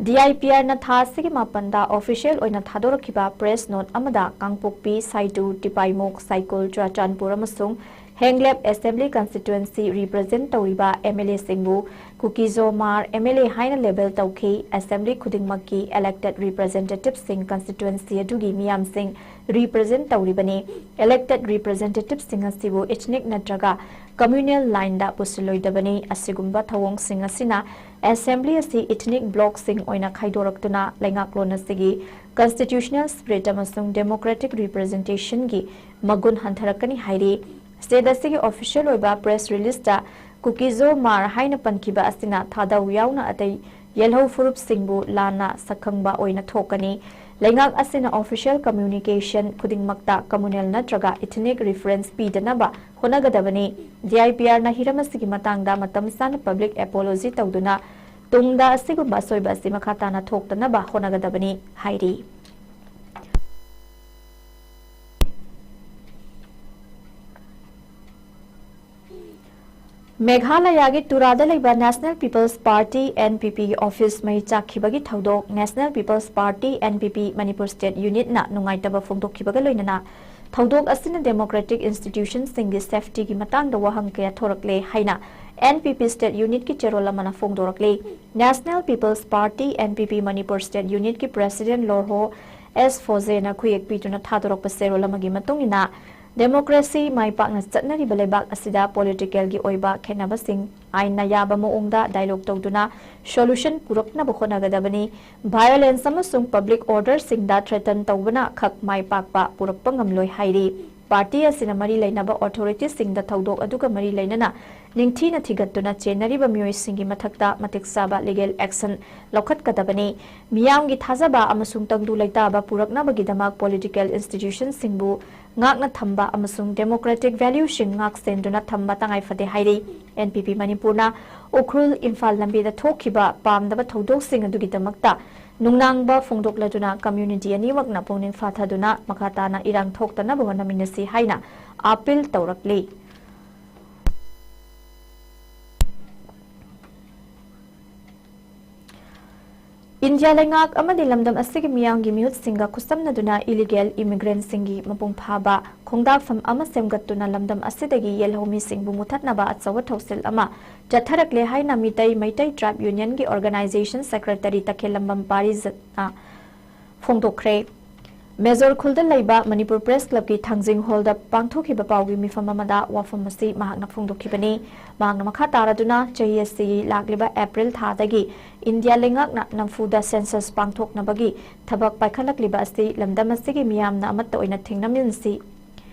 D I P Rꯅ ꯊꯥ ꯑꯁꯤꯒꯤ ꯃꯥꯄꯟꯗ official ꯑꯣꯏꯅ ꯊꯥꯗꯣꯔꯛꯈꯤꯕ press note ꯑꯃꯗ ꯀꯥꯡꯄꯣꯛꯄꯤ, ꯁꯥꯏꯗꯨ, ꯇꯤꯄꯥꯏꯃꯨꯛ, ꯁꯥꯏꯀꯨꯜ, ꯆꯨꯔꯥꯆꯥꯟꯄꯨꯔ ꯑꯃꯁꯨꯡ ꯍꯦꯡꯂꯦꯞ Assembly Constituency represent ꯇꯧꯔꯤꯕ M L A ꯁꯤꯡꯕꯨ ꯀꯨꯀꯤꯖꯣ R M L A ꯍꯥꯏꯅ label ꯇꯧꯈꯤ꯫ Assembly ꯈꯨꯗꯤꯡꯃꯛꯀꯤ elected representative ꯁꯤꯡ constituency ꯑꯗꯨꯒꯤ ꯃꯤꯌꯥꯝꯁꯤꯡ represent ꯇꯧꯔꯤꯕꯅꯤ꯫ Elected representative ꯁꯤꯡ ꯑꯁꯤꯕꯨ ethnic ꯅꯠꯇ꯭ꯔꯒ communal line ꯗ ꯄꯨꯁꯤꯜꯂꯣꯏꯗꯕꯅꯤ꯫ ꯑꯁꯤꯒꯨꯝꯕ ꯊꯧꯑꯣꯡꯁꯤꯡ ꯑꯁꯤꯅ Assembly ꯑꯁꯤ ethnic block ꯁꯤꯡ ꯑꯣꯏꯅ ꯈꯥꯏꯗꯣꯔꯛꯇꯨꯅ ꯂꯩꯉꯥꯛꯂꯣꯟ ꯑꯁꯤꯒꯤ constitutional spirit ꯑꯃꯁꯨꯡ democratic representation ꯒꯤ ꯃꯒꯨꯟ ꯍꯟꯊꯔꯛꯀꯅꯤ ꯍꯥꯏꯔꯤ꯫ State ꯑꯁꯤꯒꯤ official ꯑꯣꯏꯕ press release ꯇ ꯀꯨꯀꯤꯖꯣ ꯃꯥꯔ ꯍꯥꯏꯅ ꯄꯟꯈꯤꯕ ꯑꯁꯤꯅ ꯊꯥꯗꯧ ꯌꯥꯎꯅ ꯑꯇꯩ ꯌꯦꯜꯍꯧ ꯐꯨꯔꯨꯞꯁꯤꯡꯕꯨ ꯂꯥꯟꯅ ꯁꯛꯈꯪꯕ ꯑꯣꯏꯅ ꯊꯣꯛꯀꯅꯤ꯫ ꯂꯩꯉꯥꯛ ꯑꯁꯤꯅ official communication ꯈꯨꯗꯤꯡꯃꯛꯇ communal ꯅꯠꯇ꯭ꯔꯒ ethnic reference ꯄꯤꯗꯅꯕ ꯍꯣꯠꯅꯒꯗꯕꯅꯤ꯫ D I P R ꯅ ꯍꯤꯔꯝ ꯑꯁꯤꯒꯤ ꯃꯇꯥꯡꯗ ꯃꯇꯝ ꯆꯥꯅ public apology ꯇꯧꯗꯨꯅ ꯇꯨꯡꯗ ꯑꯁꯤꯒꯨꯝꯕ ꯑꯁꯣꯏꯕ ꯑꯁꯤ ꯃꯈꯥ ꯇꯥꯅ ꯊꯣꯛꯇꯅꯕ ꯍꯣꯠꯅꯒꯗꯕꯅꯤ ꯍꯥꯏꯔꯤ꯫ ꯃꯦꯘꯥꯂꯌꯥꯒꯤ ꯇꯨꯔꯥꯗ ꯂꯩꯕ National People's Party, N P P, ꯒꯤ office ꯃꯩ ꯆꯥꯛꯈꯤꯕꯒꯤ ꯊꯧꯗꯣꯛ National People's Party, N P P, Manipur State Unit ꯅ ꯅꯨꯡꯉꯥꯏꯇꯕ ꯐꯣꯡꯗꯣꯛꯈꯤꯕꯒ ꯂꯣꯏꯅꯅ ꯊꯧꯗꯣꯛ ꯑꯁꯤꯅ democratic institution ꯁꯤꯡꯒꯤ safety ꯒꯤ ꯃꯇꯥꯡꯗ ꯋꯥꯍꯪ ꯀꯌꯥ ꯊꯣꯔꯛꯂꯦ ꯍꯥꯏꯅ N P P State Unit ꯀꯤ ꯆꯦꯔꯣꯜ ꯑꯃꯅ ꯐꯣꯡꯗꯣꯔꯛꯂꯤ꯫ National People's Party, N P P, Manipur State Unit ꯀꯤ President ꯂꯣꯔꯍꯣ S ꯐꯣꯖꯦꯅ ꯈꯨꯌꯦꯛ ꯄꯤꯗꯨꯅ ꯊꯥꯗꯣꯔꯛꯄ ꯆꯦꯔꯣꯜ ꯑꯃꯒꯤ ꯃꯇꯨꯡ ꯏꯟꯅ, democracy ꯃꯥꯏ ꯄꯥꯛꯅ ꯆꯠꯅꯔꯤꯕ ꯂꯩꯕꯥꯛ ꯑꯁꯤꯗ political ꯒꯤ ꯑꯣꯏꯕ ꯈꯦꯠꯅꯕꯁꯤꯡ ꯑꯥꯏꯟꯅ ꯌꯥꯕ ꯃꯑꯣꯡꯗ dialogue ꯇꯧꯗꯨꯅ solution ꯄꯨꯔꯛꯅꯕ ꯍꯣꯠꯅꯒꯗꯕꯅꯤ꯫ Violence ꯑꯃꯁꯨꯡ public order ꯁꯤꯡꯗ threaten ꯇꯧꯕꯅ ꯈꯛ ꯃꯥꯏ ꯄꯥꯛꯄ ꯄꯨꯔꯛꯄ ꯉꯝꯂꯣꯏ ꯍꯥꯏꯔꯤ꯫ Party ꯑꯁꯤꯅ ꯃꯔꯤ ꯂꯩꯅꯕ authority ꯁꯤꯡꯗ ꯊꯧꯗꯣꯛ ꯑꯗꯨꯒ ꯃꯔꯤ ꯂꯩꯅꯅ ꯅꯤꯡꯊꯤꯅ ꯊꯤꯒꯠꯇꯨꯅ ꯆꯦꯟꯅꯔꯤꯕ ꯃꯤꯑꯣꯏꯁꯤꯡꯒꯤ ꯃꯊꯛꯇ ꯃꯇꯤꯛ ꯆꯥꯕ legal action ꯂꯧꯈꯠꯀꯗꯕꯅꯤ꯫ ꯃꯤꯌꯥꯝꯒꯤ ꯊꯥꯖꯕ ꯑꯃꯁꯨꯡ ꯇꯪꯗꯨ ꯂꯩꯇꯥꯕ ꯄꯨꯔꯛꯅꯕꯒꯤꯗꯃꯛ political institution ꯁꯤꯡꯕꯨ ꯉꯥꯛꯅ ꯊꯝꯕ ꯑꯃꯁꯨꯡ democratic value ꯁꯤꯡ ꯉꯥꯛ ꯁꯦꯟꯗꯨꯅ ꯊꯝꯕ ꯇꯉꯥꯏ ꯐꯗꯦ ꯍꯥꯏꯔꯤ꯫ N P P ꯃꯅꯤꯄꯨꯔꯅ ꯎꯈ꯭ꯔꯨꯜ ꯏꯝꯐꯥꯜ ꯂꯝꯕꯤꯗ ꯊꯣꯛꯈꯤꯕ ꯄꯥꯝꯗꯕ ꯊꯧꯗꯣꯛꯁꯤꯡ ꯑꯗꯨꯒꯤꯗꯃꯛꯇ ꯅꯨꯡꯅꯥꯡꯕ ꯐꯣꯡꯗꯣꯛꯂꯗꯨꯅ community ꯑꯅꯤꯃꯛꯅ ꯄꯨꯛꯅꯤꯡ ꯐꯥꯊꯗꯨꯅ ꯃꯈꯥ ꯇꯥꯅ ꯏꯔꯥꯡ ꯊꯣꯛꯇꯅꯕ ꯍꯣꯠꯅꯃꯤꯟꯅꯁꯤ ꯍꯥꯏꯅ appeal ꯇꯧꯔꯛꯂꯤ꯫ ꯏꯟꯗꯤꯌꯥ ꯂꯩꯉꯥꯛ ꯑꯃꯗꯤ ꯂꯝꯗꯝ ꯑꯁꯤꯒꯤ ꯃꯤꯌꯥꯝꯒꯤ ꯃꯤꯍꯨꯠꯁꯤꯡꯒ ꯈꯨꯠꯁꯝꯅꯗꯨꯅ ꯏꯂꯤꯒꯦꯜ ꯏꯃꯤꯒ꯭ꯔꯦꯟꯠꯁꯤꯡꯒꯤ ꯃꯄꯨꯡ ꯐꯥꯕ ꯈꯣꯡꯗꯥꯛꯐꯝ ꯑꯃ ꯁꯦꯝꯒꯠꯇꯨꯅ ꯂꯝꯗꯝ ꯑꯁꯤꯗꯒꯤ ꯌꯦꯜꯍꯧꯃꯤꯁꯤꯡꯕꯨ ꯃꯨꯊꯠꯅꯕ ꯑꯆꯧꯕ ꯊꯧꯁꯤꯜ ꯑꯃ ꯆꯠꯊꯔꯛꯂꯦ ꯍꯥꯏꯅ ꯃꯤꯇꯩ ꯃꯩꯇꯩ ꯇ꯭ꯔꯥꯏꯕ ꯌꯨꯅꯤꯌꯟꯒꯤ ꯑꯣꯔꯒꯅꯥꯏꯖꯦꯁꯟ ꯁꯦꯀ꯭ꯔꯦꯇꯔꯤ ꯇꯈꯦꯜꯂꯝꯕꯝ ꯄꯥꯔꯤꯖꯠꯅ ꯐꯣꯡꯗꯣꯛꯈ꯭ꯔꯦ꯫ ꯃꯦꯖꯣꯔ ꯈꯨꯜꯗ ꯂꯩꯕ ꯃꯅꯤꯄꯨꯔ ꯄ꯭ꯔꯦꯁ ꯀ꯭ꯂꯕꯀꯤ ꯊꯥꯡꯖꯤꯡ ꯍꯣꯜꯗ ꯄꯥꯡꯊꯣꯛꯈꯤꯕ ꯄꯥꯎꯒꯤ ꯃꯤꯐꯝ ꯑꯃꯗ ꯋꯥꯐꯝ ꯑꯁꯤ ꯃꯍꯥꯛꯅ ꯐꯣꯡꯗꯣꯛꯈꯤꯕꯅꯤ꯫ ꯃꯍꯥꯛꯅ ꯃꯈꯥ ꯇꯥꯔꯗꯨꯅ ꯆꯍꯤ ꯑꯁꯤꯒꯤ ꯂꯥꯛꯂꯤꯕ ꯑꯦꯄ꯭ꯔꯤꯜ ꯊꯥꯗꯒꯤ ꯏꯟꯗꯤꯌꯥ ꯂꯩꯉꯥꯛꯅ ꯅꯝꯐꯨꯗ ꯁꯦꯟꯁꯁ ꯄꯥꯡꯊꯣꯛꯅꯕꯒꯤ ꯊꯕꯛ ꯄꯥꯏꯈꯠꯂꯛꯂꯤꯕ ꯑꯁꯤ ꯂꯝꯗꯝ ꯑꯁꯤꯒꯤ ꯃꯤꯌꯥꯝꯅ ꯑꯃꯠꯇ ꯑꯣꯏꯅ ꯊꯦꯡꯅꯃꯤꯟꯁꯤ꯫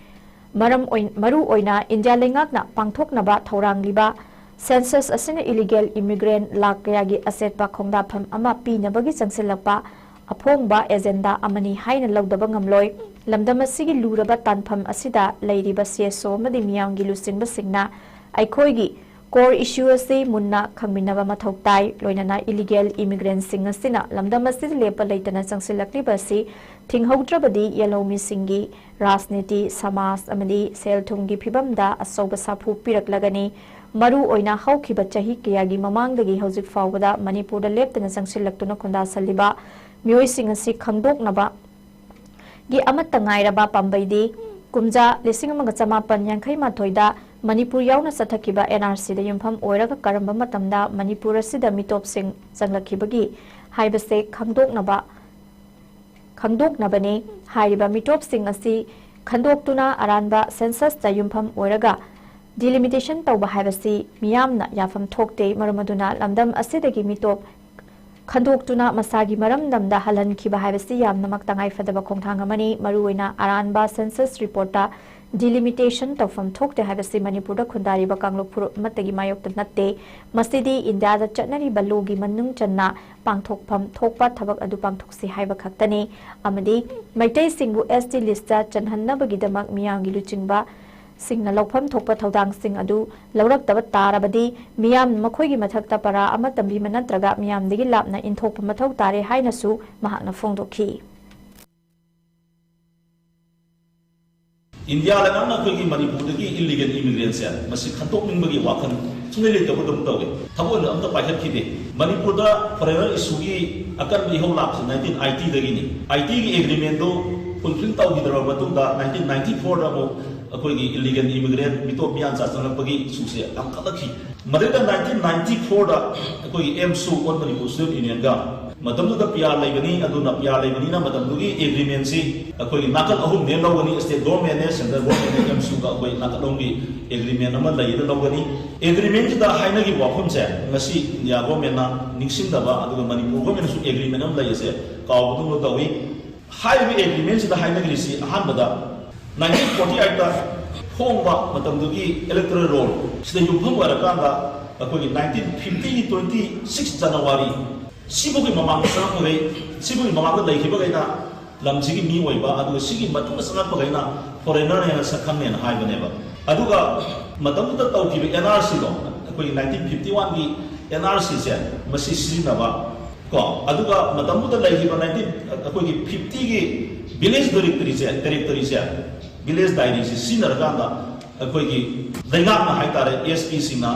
ꯃꯔꯝ ꯑꯣꯏ-, ꯃꯔꯨ ꯑꯣꯏꯅ ꯏꯟꯗꯤꯌꯥ ꯂꯩꯉꯥꯛꯅ ꯄꯥꯡꯊꯣꯛꯅꯕ ꯊꯧꯔꯥꯡꯂꯤꯕ ꯁꯦꯟꯁꯁ ꯑꯁꯤꯅ ꯏꯂꯤꯒꯦꯜ ꯏꯃꯤꯒ꯭ꯔꯦꯟꯠ ꯂꯥꯈ ꯀꯌꯥꯒꯤ ꯑꯆꯦꯠꯄ ꯈꯣꯡꯗꯥꯐꯝ ꯑꯃ ꯄꯤꯅꯕꯒꯤ ꯆꯪꯁꯤꯜꯂꯛꯄ ꯑꯐꯣꯡꯕ ꯑꯦꯖꯦꯟꯗꯥ ꯑꯃꯅꯤ ꯍꯥꯏꯅ ꯂꯧꯗꯕ ꯉꯝꯂꯣꯏ꯫ ꯂꯝꯗꯝ ꯑꯁꯤꯒꯤ ꯂꯨꯔꯕ ꯇꯥꯟꯐꯝ ꯑꯁꯤꯗ ꯂꯩꯔꯤꯕ ꯁꯤ ꯑꯦꯁ ꯑꯣ ꯑꯃꯗꯤ ꯃꯤꯌꯥꯝꯒꯤ ꯂꯨꯆꯤꯡꯕꯁꯤꯡꯅ ꯑꯩꯈꯣꯏꯒꯤ core issue ꯑꯁꯤ ꯃꯨꯟꯅ ꯈꯪꯃꯤꯟꯅꯕ ꯃꯊꯧ ꯇꯥꯏ꯫ ꯂꯣꯏꯅꯅ ꯏꯂꯤꯒꯦꯜ ꯏꯃꯤꯒ꯭ꯔꯦꯟꯠꯁꯤꯡ ꯑꯁꯤꯅ ꯂꯝꯗꯝ ꯑꯁꯤꯗ ꯂꯦꯞꯄ ꯂꯩꯇꯅ ꯆꯪꯁꯤꯜꯂꯛꯂꯤꯕ ꯑꯁꯤ ꯊꯤꯡꯍꯧꯗ꯭ꯔꯕꯗꯤ ꯌꯦꯜꯍꯧꯃꯤꯁꯤꯡꯒꯤ ꯔꯥꯖꯅꯤꯇꯤ, ꯁꯃꯥꯖ ꯑꯃꯗꯤ ꯁꯦꯜ ꯊꯨꯝꯒꯤ ꯐꯤꯕꯝꯗ ꯑꯆꯧꯕ ꯁꯥꯐꯨ ꯄꯤꯔꯛꯂꯒꯅꯤ꯫ ꯃꯔꯨ ꯑꯣꯏꯅ ꯍꯧꯈꯤꯕ ꯆꯍꯤ ꯀꯌꯥꯒꯤ ꯃꯃꯥꯡꯗꯒꯤ ꯍꯧꯖꯤꯛ ꯐꯥꯎꯕꯗ ꯃꯅꯤꯄꯨꯔꯗ ꯂꯦꯞꯇꯅ ꯆꯪꯁꯤꯜꯂꯛꯇꯨꯅ ꯈꯨꯟꯗꯥꯁꯜꯂꯤꯕ ꯃꯤꯑꯣꯏꯁꯤꯡ ꯑꯁꯤ ꯈꯪꯗꯣꯛꯅꯕ ꯒꯤ ꯑꯃꯠꯇ ꯉꯥꯏꯔꯕ ꯄꯥꯝꯕꯩꯗꯤ ꯀꯨꯝꯖꯥ ꯂꯤꯁꯤꯡ ꯑꯃꯒ ꯆꯃꯥꯄꯟ ꯌꯥꯡꯈꯩ ꯃꯥꯊꯣꯏꯗ ꯃꯅꯤꯄꯨꯔ ꯌꯥꯎꯅ ꯆꯠꯊꯈꯤꯕ ꯑꯦꯟ ꯑꯥꯔ ꯁꯤꯗ ꯌꯨꯝꯐꯝ ꯑꯣꯏꯔꯒ ꯀꯔꯝꯕ ꯃꯇꯝꯗ ꯃꯅꯤꯄꯨꯔ ꯑꯁꯤꯗ ꯃꯤꯇꯣꯞꯁꯤꯡ ꯆꯪꯂꯛꯈꯤꯕꯒꯤ ꯍꯥꯏꯕꯁꯦ ꯈꯪꯗꯣꯛꯅꯕ, ꯈꯪꯗꯣꯛꯅꯕꯅꯤ꯫ ꯍꯥꯏꯔꯤꯕ ꯃꯤꯇꯣꯞꯁꯤꯡ ꯑꯁꯤ ꯈꯟꯗꯣꯛꯇꯨꯅ ꯑꯔꯥꯟꯕ ꯁꯦꯟꯁꯁꯇ ꯌꯨꯝꯐꯝ ꯑꯣꯏꯔꯒ ꯗꯤꯂꯤꯃꯤꯇꯦꯁꯟ ꯇꯧꯕ ꯍꯥꯏꯕꯁꯤ ꯃꯤꯌꯥꯝꯅ ꯌꯥꯐꯝ ꯊꯣꯛꯇꯦ꯫ ꯃꯔꯝ ꯑꯗꯨꯅ ꯂꯝꯗꯝ ꯑꯁꯤꯗꯒꯤ ꯃꯤꯇꯣꯞ ꯈꯟꯗꯣꯛꯇꯨꯅ ꯃꯁꯥꯒꯤ ꯃꯔꯝꯗꯝꯗ ꯍꯜꯍꯟꯈꯤꯕ ꯍꯥꯏꯕꯁꯤ ꯌꯥꯝꯅꯃꯛ ꯇꯉꯥꯏꯐꯗꯕ ꯈꯣꯡꯊꯥꯡ ꯑꯃꯅꯤ꯫ ꯃꯔꯨꯑꯣꯏꯅ ꯑꯔꯥꯟꯕ ꯁꯦꯟꯁꯁ ꯔꯤꯄꯣꯔꯠꯇ ꯗꯤꯂꯤꯃꯤꯇꯦꯁꯟ ꯇꯧꯐꯝ ꯊꯣꯛꯇꯦ ꯍꯥꯏꯕꯁꯤ ꯃꯅꯤꯄꯨꯔꯗ ꯈꯨꯟꯗꯥꯔꯤꯕ ꯀꯥꯡꯂꯨꯞ ꯐꯨꯔꯨꯞ ꯑꯃꯠꯇꯒꯤ ꯃꯥꯌꯣꯛꯇ ꯅꯠꯇꯦ꯫ ꯃꯁꯤꯗꯤ ꯏꯟꯗꯤꯌꯥꯗ ꯆꯠꯅꯔꯤꯕ ꯂꯣꯒꯤ ꯃꯅꯨꯡ ꯆꯟꯅ ꯄꯥꯡꯊꯣꯛꯐꯝ ꯊꯣꯛꯄ ꯊꯕꯛ ꯑꯗꯨ ꯄꯥꯡꯊꯣꯛꯁꯤ ꯍꯥꯏꯕ ꯈꯛꯇꯅꯤ꯫ ꯑꯃꯗꯤ ꯃꯩꯇꯩꯁꯤꯡꯕꯨ ꯑꯦꯁ ꯇꯤ ꯂꯤꯁꯇ ꯆꯟꯍꯟꯅꯕꯒꯤꯗꯃꯛ ꯃꯤꯌꯥꯝꯒꯤ ꯂꯨꯆꯤꯡꯕ ꯁꯤꯡꯅ ꯂꯧꯐꯝ ꯊꯣꯛꯄ ꯊꯧꯗꯥꯡꯁꯤꯡ ꯑꯗꯨ ꯂꯧꯔꯛꯇꯕ ꯇꯥꯔꯕꯗꯤ ꯃꯤꯌꯥꯝꯅ ꯃꯈꯣꯏꯒꯤ ꯃꯊꯛꯇ ꯄꯔꯥ ꯑꯃ ꯇꯝꯕꯤꯕ ꯅꯠꯇ꯭ꯔꯒ ꯃꯤꯌꯥꯝꯗꯒꯤ ꯂꯥꯞꯅ ꯏꯟꯊꯣꯛꯄ ꯃꯊꯧ ꯇꯥꯔꯦ ꯍꯥꯏꯅꯁꯨ ꯃꯍꯥꯛꯅ ꯐꯣꯡꯗꯣꯛꯈꯤ꯫ ꯏꯟꯗꯤꯌꯥ ꯂꯩꯉꯥꯛꯅ ꯑꯩꯈꯣꯏꯒꯤ ꯃꯅꯤꯄꯨꯔꯗꯒꯤ ꯏꯜꯂꯤꯒꯦꯜ ꯏꯃꯤꯒ꯭ꯔꯦꯟꯁꯦ ꯃꯁꯤ ꯈꯟꯗꯣꯛꯅꯤꯡꯕꯒꯤ ꯋꯥꯈꯜ ꯁꯨꯡꯂꯩ ꯂꯩꯇꯕꯒꯨꯝ ꯇꯧꯏ꯫ ꯊꯕꯛ ꯑꯣꯏꯅ ꯑꯝꯇ ꯄꯥꯏꯈꯠꯈꯤꯗꯦ꯫ ꯃꯅꯤꯄꯨꯔꯗ ꯐꯣꯔꯦꯅꯔ ꯏꯁꯨꯒꯤ ꯑꯀꯟꯕ ꯏꯍꯧ ꯂꯥꯛꯄꯁꯦ ꯅꯥꯏꯟꯇꯤꯟ ꯑꯥꯏꯇꯤꯗꯒꯤꯅꯤ꯫ ꯑꯥꯏꯇꯤꯒꯤ ꯑꯦꯒ꯭ꯔꯤꯃꯦꯟꯗꯨ ꯐꯨꯜꯐꯤꯜ ꯇꯧꯈꯤꯗ꯭ꯔꯕ ꯃꯇꯨꯡꯗ ꯅꯥꯏꯟꯇꯤꯟ ꯅꯥꯏꯟꯇꯤ ꯐꯣꯔꯗ ꯑꯃꯨꯛ ꯑꯩꯈꯣꯏꯒꯤ ꯏꯜꯂꯤꯒꯦꯜ ꯏꯃꯤꯒ꯭ꯔꯦꯟ, ꯃꯤꯇꯣꯞ ꯃꯤꯌꯥꯟꯆꯥ ꯆꯪꯂꯛꯄꯒꯤ ꯏꯁꯨꯁꯦ ꯌꯥꯝꯈꯠꯂꯛꯈꯤ꯫ ꯃꯗꯨꯗ ꯅꯥꯏꯟꯇꯤꯟ ꯅꯥꯏꯟꯇꯤ ꯐꯣꯔꯗ ꯑꯩꯈꯣꯏꯒꯤ ꯑꯦꯝꯁꯨ, ꯑꯣꯜ ꯃꯅꯤꯄꯨꯔ ꯁ꯭ꯇꯨꯗꯦꯟꯠ ꯌꯨꯅꯤꯌꯟꯒ ꯃꯇꯝꯗꯨꯗ ꯄꯤ ꯑꯥꯔ ꯂꯩꯕꯅꯤ꯫ ꯑꯗꯨꯅ ꯄꯤ ꯑꯥꯔ ꯂꯩꯕꯅꯤꯅ ꯃꯇꯝꯗꯨꯒꯤ ꯑꯦꯒ꯭ꯔꯤꯃꯦꯟꯁꯤ ꯑꯩꯈꯣꯏꯒꯤ ꯅꯥꯀꯜ ꯑꯍꯨꯝꯅꯦ ꯂꯧꯒꯅꯤ, ꯁ꯭ꯇꯦꯠ ꯒꯣꯔꯃꯦꯟꯅꯦ, ꯁꯦꯟꯇ꯭ꯔꯦꯜ ꯒꯣꯔꯃꯦꯟꯅꯦ, ꯑꯦꯝꯁꯨꯒ ꯑꯩꯈꯣꯏ ꯅꯥꯀꯜ ꯑꯍꯨꯝꯒꯤ ꯑꯦꯒ꯭ꯔꯤꯃꯦꯟ ꯑꯃ ꯂꯩꯌꯦꯅ ꯂꯧꯒꯅꯤ꯫ ꯑꯦꯒ꯭ꯔꯤꯃꯦꯟꯁꯤꯗ ꯍꯥꯏꯅꯈꯤꯕ ꯋꯥꯐꯝꯁꯦ ꯉꯁꯤ ꯏꯟꯗꯤꯌꯥ ꯒꯣꯔꯃꯦꯟꯅ ꯅꯤꯡꯁꯤꯡꯗꯕ, ꯑꯗꯨꯒ ꯃꯅꯤꯄꯨꯔ ꯒꯣꯔꯃꯦꯟꯅꯁꯨ ꯑꯦꯒ꯭ꯔꯤꯃꯦꯟ ꯑꯃ ꯂꯩꯌꯦꯁꯦ ꯀꯥꯎꯕꯗꯧꯅ ꯇꯧꯏ꯫ ꯍꯥꯏꯔꯤꯕ ꯑꯦꯒ꯭ꯔꯤꯃꯦꯟꯁꯤꯗ ꯍꯥꯏꯅꯈ꯭ꯔꯤꯁꯤ ꯑꯍꯥꯟꯕꯗ ꯅꯥꯏꯟꯇꯤꯟ ꯐꯣꯔꯇꯤ ꯑꯩꯠꯇ ꯐꯣꯡꯕ ꯃꯇꯝꯗꯨꯒꯤ ꯏꯂꯦꯛꯇꯣꯔꯦꯜ ꯔꯣꯜ ꯁꯤꯗ ꯌꯨꯝꯐꯝ ꯑꯣꯏꯔꯀꯥꯟꯗ ꯑꯩꯈꯣꯏꯒꯤ ꯅꯥꯏꯟꯇꯤꯟ ꯐꯤꯐꯇꯤꯒꯤ ꯇ꯭ꯋꯦꯟꯇꯤ ꯁꯤꯛꯁ ꯖꯅꯋꯥꯔꯤ ꯁꯤꯐꯥꯎꯒꯤ ꯃꯃꯥꯡꯗ ꯆꯪꯉꯛꯄꯈꯩ, ꯁꯤꯐꯥꯎꯒꯤ ꯃꯃꯥꯡꯗ ꯂꯩꯈꯤꯕꯈꯩꯅ ꯂꯝꯁꯤꯒꯤ ꯃꯤ ꯑꯣꯏꯕ, ꯑꯗꯨꯒ ꯁꯤꯒꯤ ꯃꯇꯨꯡꯗ ꯆꯪꯉꯛꯄꯈꯩꯅ ꯐꯣꯔꯦꯅꯔꯅꯦꯅ ꯁꯛꯈꯪꯅꯦꯅ ꯍꯥꯏꯕꯅꯦꯕ꯫ ꯑꯗꯨꯒ ꯃꯇꯝꯗꯨꯗ ꯇꯧꯈꯤꯕ ꯑꯦꯟ ꯑꯥꯔ ꯁꯤꯗꯣ, ꯑꯩꯈꯣꯏꯒꯤ ꯅꯥꯏꯟꯇꯤꯟ ꯐꯤꯐꯇꯤ ꯋꯥꯟꯒꯤ ꯑꯦꯟ ꯑꯥꯔ ꯁꯤꯁꯦ ꯃꯁꯤ ꯁꯤꯖꯤꯟꯅꯕ ꯀꯣ, ꯑꯗꯨꯒ ꯃꯇꯝꯗꯨꯗ ꯂꯩꯈꯤꯕ ꯅꯥꯏꯟꯇꯤꯟ, ꯑꯩꯈꯣꯏꯒꯤ ꯐꯤꯐꯇꯤꯒꯤ ꯚꯤꯂꯦꯖ ꯗꯥꯏꯔꯦꯛꯇꯔꯤꯁꯦ, ꯗꯥꯏꯔꯦꯛꯇꯔꯤꯁꯦ, ꯚꯤꯂꯦꯖ ꯗꯥꯏꯔꯤꯁꯦ ꯁꯤꯖꯤꯟꯅꯔꯀꯥꯟꯗ ꯑꯩꯈꯣꯏꯒꯤ ꯂꯩꯉꯥꯛꯅ ꯍꯥꯏꯇꯥꯔꯦ, ꯑꯦꯁ ꯄꯤꯁꯤꯡꯅ,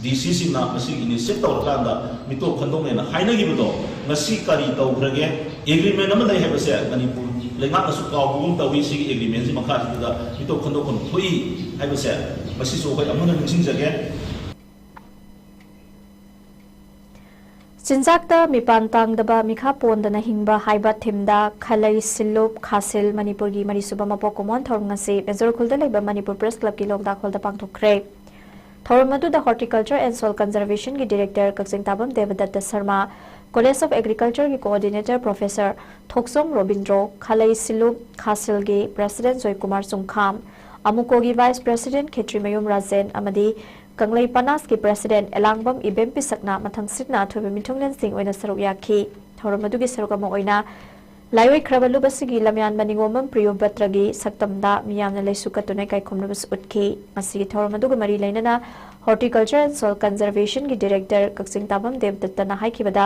ꯗꯤ ꯁꯤꯁꯤꯡꯅ ꯃꯁꯤꯒꯤ ꯏꯅꯤꯁꯤꯌꯦꯠ ꯇꯧꯔꯀꯥꯟꯗ ꯃꯤꯇꯣꯞ ꯈꯟꯗꯣꯛꯅꯦꯅ ꯍꯥꯏꯅꯈꯤꯕꯗꯣ ꯉꯁꯤ ꯀꯔꯤ ꯇꯧꯈ꯭ꯔꯒꯦ? ꯑꯦꯒ꯭ꯔꯤꯃꯦꯟ ꯑꯃ ꯂꯩ ꯍꯥꯏꯕꯁꯦ ꯃꯅꯤꯄꯨꯔ ꯂꯩꯉꯥꯛꯅꯁꯨ ꯀꯥꯎꯕꯒꯨꯝ ꯇꯧꯏ꯫ ꯁꯤꯒꯤ ꯑꯦꯒ꯭ꯔꯤꯃꯦꯟꯁꯤ ꯃꯈꯥꯁꯤꯗ ꯃꯤꯇꯣꯞ ꯈꯟꯗꯣꯛꯐꯝ ꯊꯣꯛꯏ ꯍꯥꯏꯕꯁꯦ ꯃꯁꯤꯁꯨ ꯑꯩꯈꯣꯏ ꯑꯃꯨꯛ ꯍꯟꯅ ꯅꯤꯡꯁꯤꯡꯖꯒꯦ꯫ ꯆꯤꯟꯖꯥꯛꯇ ꯃꯤꯄꯥꯟ ꯇꯥꯡꯗꯕ, ꯃꯤꯈꯥ ꯄꯣꯟꯗꯅ ꯍꯤꯡꯕ ꯍꯥꯏꯕ ꯊꯤꯝꯗ ꯈꯂꯩ ꯁꯤꯜꯂꯨꯞ ꯈꯥꯁꯤꯜ ꯃꯅꯤꯄꯨꯔꯒꯤ ꯃꯔꯤꯁꯨꯕ ꯃꯄꯣꯛ ꯀꯨꯝꯑꯣꯟ ꯊꯧꯔꯝ ꯉꯁꯤ ꯃꯦꯖꯣꯔ ꯈꯨꯜꯗ ꯂꯩꯕ ꯃꯅꯤꯄꯨꯔ ꯄ꯭ꯔꯦꯁ ꯀ꯭ꯂꯕꯀꯤ ꯂꯣꯛꯇꯥꯛ ꯍꯣꯜꯗ ꯄꯥꯡꯊꯣꯛꯈ꯭ꯔꯦ꯫ ꯊꯧꯔꯝ ꯑꯗꯨꯗ Horticulture and Soil Conservationꯒꯤ Director Kakching ꯇꯥꯕꯝ ꯗꯦꯕꯗꯠꯇ Sharma, College of Agricultureꯒꯤ Coordinator Professor Thokchom Robindro, ꯈꯂꯩ ꯁꯤꯜꯂꯨꯞ ꯈꯥꯁꯤꯜꯒꯤ President Joykumar ꯆꯨꯡꯈꯥꯝ, ꯑꯃꯨꯀꯣꯒꯤ Vice President ꯈꯦꯇ꯭ꯔꯤꯃꯌꯨꯝ ꯔꯥꯖꯦꯟ ꯑꯃꯗꯤ ꯀꯪꯂꯩ ꯄꯅꯥꯁꯀꯤ President ꯑꯦꯂꯥꯡꯕꯝ ꯏꯕꯦꯝ ꯄꯤꯁꯛꯅ ꯃꯊꯪꯁꯤꯠꯅ ꯑꯊꯣꯏꯕ ꯃꯤꯊꯨꯡꯂꯦꯟꯁꯤꯡ ꯑꯣꯏꯅ ꯁꯔꯨꯛ ꯌꯥꯈꯤ꯫ ꯊꯧꯔꯝ ꯑꯗꯨꯒꯤ ꯁꯔꯨꯛ ꯑꯃ ꯑꯣꯏꯅ ꯂꯥꯏꯑꯣꯏꯈ꯭ꯔꯕ ꯂꯨꯞ ꯑꯁꯤꯒꯤ ꯂꯝꯌꯥꯟꯕ ꯅꯤꯉꯣꯝꯕꯝ ꯄ꯭ꯔꯤꯌꯣꯕ꯭ꯔꯇꯒꯤ ꯁꯛꯇꯝꯗ ꯃꯤꯌꯥꯝꯅ ꯂꯩꯁꯨ ꯀꯠꯇꯨꯅ ꯏꯀꯥꯏ ꯈꯨꯝꯅꯕꯁꯨ ꯎꯠꯈꯤ꯫ ꯃꯁꯤꯒꯤ ꯊꯧꯔꯝ ꯑꯗꯨꯒ ꯃꯔꯤ ꯂꯩꯅꯅ Horticulture and Soil Conservationꯒꯤ Director ꯀꯛꯆꯤꯡ ꯇꯥꯕꯝ ꯗꯦꯕꯗꯠꯇꯅ ꯍꯥꯏꯈꯤꯕꯗ,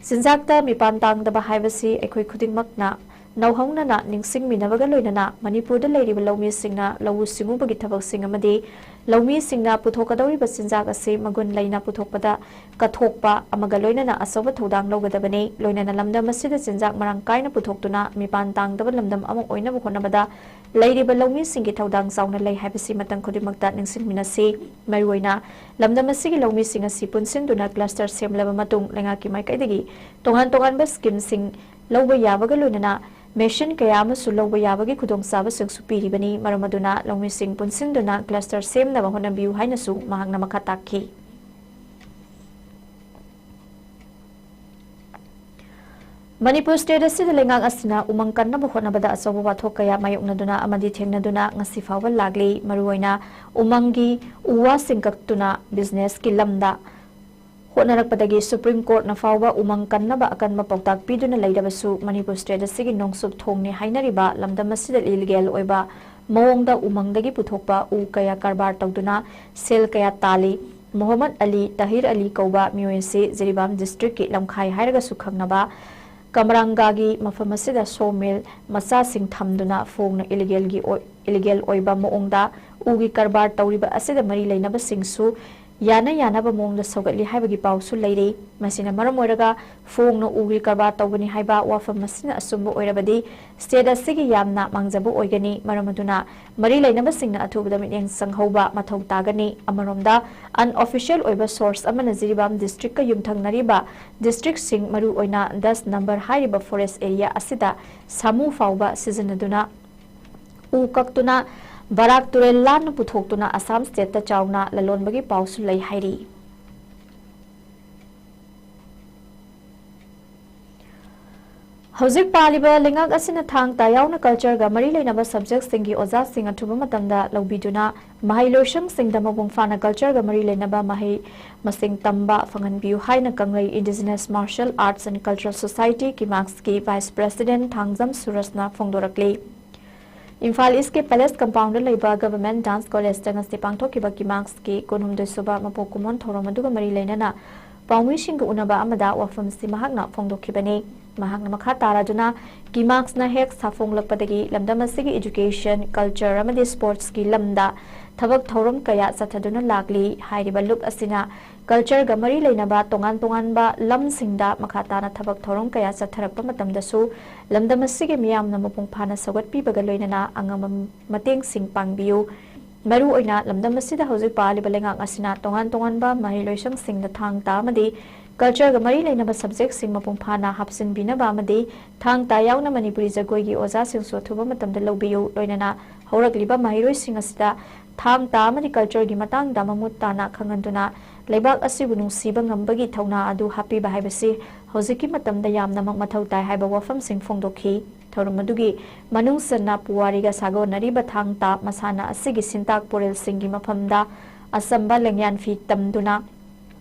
ꯆꯤꯟꯖꯥꯛꯇ ꯃꯤꯄꯥꯟ ꯇꯥꯡꯗꯕ ꯍꯥꯏꯕꯁꯤ ꯑꯩꯈꯣꯏ ꯈꯨꯗꯤꯡꯃꯛꯅ ꯅꯧꯍꯧꯅꯅ ꯅꯤꯡꯁꯤꯡꯃꯤꯟꯅꯕꯒ ꯂꯣꯏꯅꯅ ꯃꯅꯤꯄꯨꯔꯗ ꯂꯩꯔꯤꯕ ꯂꯧꯃꯤꯁꯤꯡꯅ ꯂꯧꯎ ꯁꯤꯡꯎꯕꯒꯤ ꯊꯕꯛꯁꯤꯡ ꯑꯃꯗꯤ ꯂꯧꯃꯤꯁꯤꯡꯅ ꯄꯨꯊꯣꯛꯀꯗꯧꯔꯤꯕ ꯆꯤꯟꯖꯥꯛ ꯑꯁꯤ ꯃꯒꯨꯟ ꯂꯩꯅ ꯄꯨꯊꯣꯛꯄꯗ ꯀꯠꯊꯣꯛꯄ ꯑꯃꯒ ꯂꯣꯏꯅꯅ ꯑꯆꯧꯕ ꯊꯧꯗꯥꯡ ꯂꯧꯒꯗꯕꯅꯤ꯫ ꯂꯣꯏꯅꯅ ꯂꯝꯗꯝ ꯑꯁꯤꯗ ꯆꯤꯟꯖꯥꯛ ꯃꯔꯥꯡ ꯀꯥꯏꯅ ꯄꯨꯊꯣꯛꯇꯨꯅ ꯃꯤꯄꯥꯟ ꯇꯥꯡꯗꯕ ꯂꯝꯗꯝ ꯑꯃ ꯑꯣꯏꯅꯕ ꯍꯣꯠꯅꯕꯗ ꯂꯩꯔꯤꯕ ꯂꯧꯃꯤꯁꯤꯡꯒꯤ ꯊꯧꯗꯥꯡ ꯆꯥꯎꯅ ꯂꯩ ꯍꯥꯏꯕꯁꯤ ꯃꯇꯝ ꯈꯨꯗꯤꯡꯃꯛꯇ ꯅꯤꯡꯁꯤꯡꯃꯤꯟꯅꯁꯤ꯫ ꯃꯔꯨꯑꯣꯏꯅ ꯂꯝꯗꯝ ꯑꯁꯤꯒꯤ ꯂꯧꯃꯤꯁꯤꯡ ꯑꯁꯤ ꯄꯨꯟꯁꯤꯟꯗꯨꯅ ꯀ꯭ꯂꯁꯇꯔ ꯁꯦꯝꯂꯕ ꯃꯇꯨꯡ ꯂꯩꯉꯥꯛꯀꯤ ꯃꯥꯏꯀꯩꯗꯒꯤ ꯇꯣꯉꯥꯟ ꯇꯣꯉꯥꯟꯕ ꯁ꯭ꯀꯤꯝꯁꯤꯡ ꯂꯧꯕ ꯌꯥꯕꯒ ꯂꯣꯏꯅꯅ ꯃꯦꯁꯤꯟ ꯀꯌꯥ ꯑꯃꯁꯨ ꯂꯧꯕ ꯌꯥꯕꯒꯤ ꯈꯨꯗꯣꯡꯆꯥꯕꯁꯤꯡꯁꯨ ꯄꯤꯔꯤꯕꯅꯤ꯫ ꯃꯔꯝ ꯑꯗꯨꯅ ꯂꯧꯃꯤꯁꯤꯡ ꯄꯨꯟꯁꯤꯟꯗꯨꯅ ꯀ꯭ꯂꯁꯇꯔ ꯁꯦꯝꯅꯕ ꯍꯣꯠꯅꯕꯤꯌꯨ ꯍꯥꯏꯅꯁꯨ ꯃꯍꯥꯛꯅ ꯃꯈꯥ ꯇꯥꯛꯈꯤ꯫ ꯃꯅꯤꯄꯨꯔ ꯁ꯭ꯇꯦꯠ ꯑꯁꯤꯗ ꯂꯩꯉꯥꯛ ꯑꯁꯤꯅ ꯎꯃꯪ ꯀꯟꯅꯕ ꯍꯣꯠꯅꯕꯗ ꯑꯆꯧꯕ ꯋꯥꯊꯣꯛ ꯀꯌꯥ ꯃꯥꯌꯣꯛꯅꯗꯨꯅ ꯑꯃꯗꯤ ꯊꯦꯡꯅꯗꯨꯅ ꯉꯁꯤ ꯐꯥꯎꯕ ꯂꯥꯛꯂꯤ꯫ ꯃꯔꯨꯑꯣꯏꯅ ꯎꯃꯪꯒꯤ ꯎ ꯋꯥꯁꯤꯡ ꯀꯛꯇꯨꯅ ꯕꯤꯖꯤꯅꯦꯁꯀꯤ ꯂꯝꯗ ꯍꯣꯠꯅꯔꯛꯄꯗꯒꯤ ꯁꯨꯄ꯭ꯔꯤꯝ ꯀꯣꯔꯠꯅ ꯐꯥꯎꯕ ꯎꯃꯪ ꯀꯟꯅꯕ ꯑꯀꯟꯕ ꯄꯥꯎꯇꯥꯛ ꯄꯤꯗꯨꯅ ꯂꯩꯔꯕꯁꯨ, ꯃꯅꯤꯄꯨꯔ ꯁ꯭ꯇꯦꯠ ꯑꯁꯤꯒꯤ ꯅꯣꯡꯆꯨꯞ ꯊꯣꯡꯅꯤ ꯍꯥꯏꯅꯔꯤꯕ ꯂꯝꯗꯝ ꯑꯁꯤꯗ ꯏꯂꯤꯒꯦꯜ ꯑꯣꯏꯕ ꯃꯑꯣꯡꯗ ꯎꯃꯪꯗꯒꯤ ꯄꯨꯊꯣꯛꯄ ꯎ ꯀꯌꯥ ꯀꯔꯕꯥꯔ ꯇꯧꯗꯨꯅ ꯁꯦꯜ ꯀꯌꯥ ꯇꯥꯜꯂꯤ꯫ ꯃꯣꯍꯝꯃꯗ ꯑꯂꯤ, ꯇꯍꯤꯔ ꯑꯂꯤ ꯀꯧꯕ ꯃꯤꯑꯣꯏ ꯑꯁꯤ ꯖꯤꯔꯤꯕꯥꯝ ꯗꯤꯁꯇ꯭ꯔꯤꯛꯀꯤ ꯂꯝꯈꯥꯏ ꯍꯥꯏꯔꯒꯁꯨ ꯈꯪꯅꯕ ꯀꯃꯔꯥꯡꯒꯥꯒꯤ ꯃꯐꯝ ꯑꯁꯤꯗ ꯁꯣ ꯃꯤꯜ ꯃꯆꯥꯁꯤꯡ ꯊꯝꯗꯨꯅ ꯐꯣꯡꯅ ꯏꯂꯤꯒꯦꯜꯒꯤ ꯑꯣꯏ-, ꯏꯂꯤꯒꯦꯜ ꯑꯣꯏꯕ ꯃꯑꯣꯡꯗ ꯎꯒꯤ ꯀꯔꯕꯥꯔ ꯇꯧꯔꯤꯕ ꯑꯁꯤꯗ ꯃꯔꯤ ꯂꯩꯅꯕꯁꯤꯡꯁꯨ ꯌꯥꯅ ꯌꯥꯅꯕ ꯃꯑꯣꯡꯗ ꯁꯧꯒꯠꯂꯤ ꯍꯥꯏꯕꯒꯤ ꯄꯥꯎꯁꯨ ꯂꯩꯔꯤ꯫ ꯃꯁꯤꯅ ꯃꯔꯝ ꯑꯣꯏꯔꯒ ꯐꯣꯡꯅ ꯎꯒꯤ ꯀꯔꯕꯥꯔ ꯇꯧꯕꯅꯤ ꯍꯥꯏꯕ ꯋꯥꯐꯝ ꯑꯁꯤꯅ ꯑꯆꯨꯝꯕ ꯑꯣꯏꯔꯕꯗꯤ ꯁ꯭ꯇꯦꯠ ꯑꯁꯤꯒꯤ ꯌꯥꯝꯅ ꯃꯥꯡꯖꯕ ꯑꯣꯏꯒꯅꯤ꯫ ꯃꯔꯝ ꯑꯗꯨꯅ ꯃꯔꯤ ꯂꯩꯅꯕꯁꯤꯡꯅ ꯑꯊꯨꯕꯗ ꯃꯤꯠꯌꯦꯡ ꯆꯪꯍꯧꯕ ꯃꯊꯧ ꯇꯥꯒꯅꯤ꯫ ꯑꯃꯔꯣꯝꯗ, ꯑꯟꯑꯣꯐꯤꯁꯤꯌꯦꯜ ꯑꯣꯏꯕ ꯁꯣꯔꯁ ꯑꯃꯅ ꯖꯤꯔꯤꯕꯥꯝ ꯗꯤꯁꯇ꯭ꯔꯤꯛꯀ ꯌꯨꯝꯊꯪꯅꯔꯤꯕ ꯗꯤꯁꯇ꯭ꯔꯤꯛꯁꯤꯡ, ꯃꯔꯨꯑꯣꯏꯅ ꯗꯁ ꯅꯝꯕꯔ ꯍꯥꯏꯔꯤꯕ ꯐꯣꯔꯦꯁ ꯑꯦꯔꯤꯌꯥ ꯑꯁꯤꯗ ꯁꯥꯃꯨ ꯐꯥꯎꯕ ꯁꯤꯖꯤꯟꯅꯗꯨꯅ ꯎ ꯀꯛꯇꯨꯅ ꯕꯔꯥꯛ ꯇꯨꯔꯦꯜ ꯂꯥꯟꯅ ꯄꯨꯊꯣꯛꯇꯨꯅ ꯑꯁꯥꯝ ꯁ꯭ꯇꯦꯠꯇ ꯆꯥꯎꯅ ꯂꯂꯣꯟꯕꯒꯤ ꯄꯥꯎꯁꯨ ꯂꯩ ꯍꯥꯏꯔꯤ꯫ ꯍꯧꯖꯤꯛ ꯄꯥꯜꯂꯤꯕ ꯂꯩꯉꯥꯛ ꯑꯁꯤꯅ ꯊꯥꯡ ꯇꯥ ꯌꯥꯎꯅ ꯀꯜꯆꯔꯒ ꯃꯔꯤ ꯂꯩꯅꯕ ꯁꯕꯖꯦꯛꯁꯤꯡꯒꯤ ꯑꯣꯖꯥꯁꯤꯡ ꯑꯊꯨꯕ ꯃꯇꯝꯗ ꯂꯧꯕꯤꯗꯨꯅ ꯃꯍꯩꯂꯣꯏꯁꯪꯁꯤꯡꯗ ꯃꯄꯨꯡ ꯐꯥꯅ ꯀꯜꯆꯔꯒ ꯃꯔꯤ ꯂꯩꯅꯕ ꯃꯍꯩ ꯃꯁꯤꯡ ꯇꯝꯕ ꯐꯪꯍꯟꯕꯤꯌꯨ ꯍꯥꯏꯅ ꯀꯪꯂꯩ indigenous martial arts and cultural society, ꯀꯤꯃꯥꯛꯁꯀꯤ ꯚꯥꯏꯁ ꯄ꯭ꯔꯦꯁꯤꯗꯦꯟꯠ ꯊꯥꯡꯖꯝ ꯁꯨꯔꯖꯅ ꯐꯣꯡꯗꯣꯔꯛꯂꯤ꯫ ꯏꯝꯐꯥꯜ ꯏꯁꯀꯤ ꯄꯦꯂꯦꯁ ꯀꯝꯄꯥꯎꯟꯗ ꯂꯩꯕ ꯒꯚꯔꯟꯃꯦꯟꯠ ꯗꯥꯟꯁ ꯀꯣꯂꯦꯖꯇ ꯉꯁꯤ ꯄꯥꯡꯊꯣꯛꯈꯤꯕ ꯀꯤꯃꯥꯛꯁꯀꯤ ꯀꯨꯟꯍꯨꯝꯗꯣꯏ ꯁꯨꯕ ꯃꯄꯣꯛ ꯀꯨꯝꯑꯣꯟ ꯊꯧꯔꯝ ꯑꯗꯨꯒ ꯃꯔꯤ ꯂꯩꯅꯅ ꯄꯥꯎꯃꯤꯁꯤꯡꯒ ꯎꯅꯕ ꯑꯃꯗ ꯋꯥꯐꯝꯁꯤ ꯃꯍꯥꯛꯅ ꯐꯣꯡꯗꯣꯛꯈꯤꯕꯅꯤ꯫ ꯃꯍꯥꯛꯅ ꯃꯈꯥ ꯇꯥꯔꯗꯨꯅ, ꯀꯤꯃꯥꯛꯁꯅ ꯍꯦꯛ ꯁꯥꯐꯣꯡꯂꯛꯄꯗꯒꯤ ꯂꯝꯗꯝ ꯑꯁꯤꯒꯤ education, culture ꯑꯃꯗꯤ sportsꯀꯤ ꯂꯝꯗ ꯊꯕꯛ ꯊꯧꯔꯝ ꯀꯌꯥ ꯆꯠꯊꯗꯨꯅ ꯂꯥꯛꯂꯤ꯫ ꯍꯥꯏꯔꯤꯕ ꯂꯨꯞ ꯑꯁꯤꯅ cultureꯒ ꯃꯔꯤ ꯂꯩꯅꯕ ꯇꯣꯉꯥꯟ ꯇꯣꯉꯥꯟꯕ ꯂꯝꯁꯤꯡꯗ ꯃꯈꯥ ꯇꯥꯅ ꯊꯕꯛ ꯊꯧꯔꯝ ꯀꯌꯥ ꯆꯠꯊꯔꯛꯄ ꯃꯇꯝꯗꯁꯨ ꯂꯝꯗꯝ ꯑꯁꯤꯒꯤ ꯃꯤꯌꯥꯝꯅ ꯃꯄꯨꯡ ꯐꯥꯅ ꯁꯧꯒꯠꯄꯤꯕꯒ ꯂꯣꯏꯅꯅ ꯑꯉꯝꯕ ꯃꯇꯦꯡꯁꯤꯡ ꯄꯥꯡꯕꯤꯌꯨ꯫ ꯃꯔꯨꯑꯣꯏꯅ ꯂꯝꯗꯝ ꯑꯁꯤꯗ ꯍꯧꯖꯤꯛ ꯄꯥꯜꯂꯤꯕ ꯂꯩꯉꯥꯛ ꯑꯁꯤꯅ ꯇꯣꯉꯥꯟ ꯇꯣꯉꯥꯟꯕ ꯃꯍꯩꯂꯣꯏꯁꯪꯁꯤꯡꯗ ꯊꯥꯡ ꯇꯥ ꯑꯃꯗꯤ cultureꯒ ꯃꯔꯤ ꯂꯩꯅꯕ subjectꯁꯤꯡ ꯃꯄꯨꯡ ꯐꯥꯅ ꯍꯥꯞꯆꯤꯟꯕꯤꯅꯕ ꯑꯃꯗꯤ ꯊꯥꯡ ꯇꯥ ꯌꯥꯎꯅ ꯃꯅꯤꯄꯨꯔꯤ ꯖꯒꯣꯏꯒꯤ ꯑꯣꯖꯥꯁꯤꯡꯁꯨ ꯑꯊꯨꯕ ꯃꯇꯝꯗ ꯂꯧꯕꯤꯌꯨ꯫ ꯂꯣꯏꯅꯅ ꯍꯧꯔꯛꯂꯤꯕ ꯃꯍꯩꯔꯣꯏꯁꯤꯡ ꯑꯁꯤꯗ ꯊꯥꯡ ꯇꯥ ꯑꯃꯗꯤ cultureꯒꯤ ꯃꯇꯥꯡꯗ ꯃꯃꯨꯠ ꯇꯥꯅ ꯈꯪꯍꯟꯗꯨꯅ ꯂꯩꯕꯥꯛ ꯑꯁꯤꯕꯨ ꯅꯨꯡꯁꯤꯕ ꯉꯝꯕꯒꯤ ꯊꯧꯅꯥ ꯑꯗꯨ ꯍꯥꯞꯄꯤꯕ ꯍꯥꯏꯕꯁꯤ ꯍꯧꯖꯤꯛꯀꯤ ꯃꯇꯝꯗ ꯌꯥꯝꯅꯃꯛ ꯃꯊꯧ ꯇꯥꯏ ꯍꯥꯏꯕ ꯋꯥꯐꯝꯁꯤꯡ ꯐꯣꯡꯗꯣꯛꯈꯤ꯫ ꯊꯧꯔꯝ ꯑꯗꯨꯒꯤ ꯃꯅꯨꯡ ꯆꯟꯅ ꯄꯨꯋꯥꯔꯤꯒ ꯁꯥꯒꯣꯟꯅꯔꯤꯕ ꯊꯥꯡ ꯇꯥ ꯃꯁꯥꯟꯅ ꯑꯁꯤꯒꯤ ꯁꯤꯟꯇꯥꯛ ꯄꯨꯔꯦꯜꯁꯤꯡꯒꯤ ꯃꯐꯝꯗ ꯑꯆꯝꯕ ꯂꯦꯡꯌꯥꯟꯐꯤ ꯇꯝꯗꯨꯅ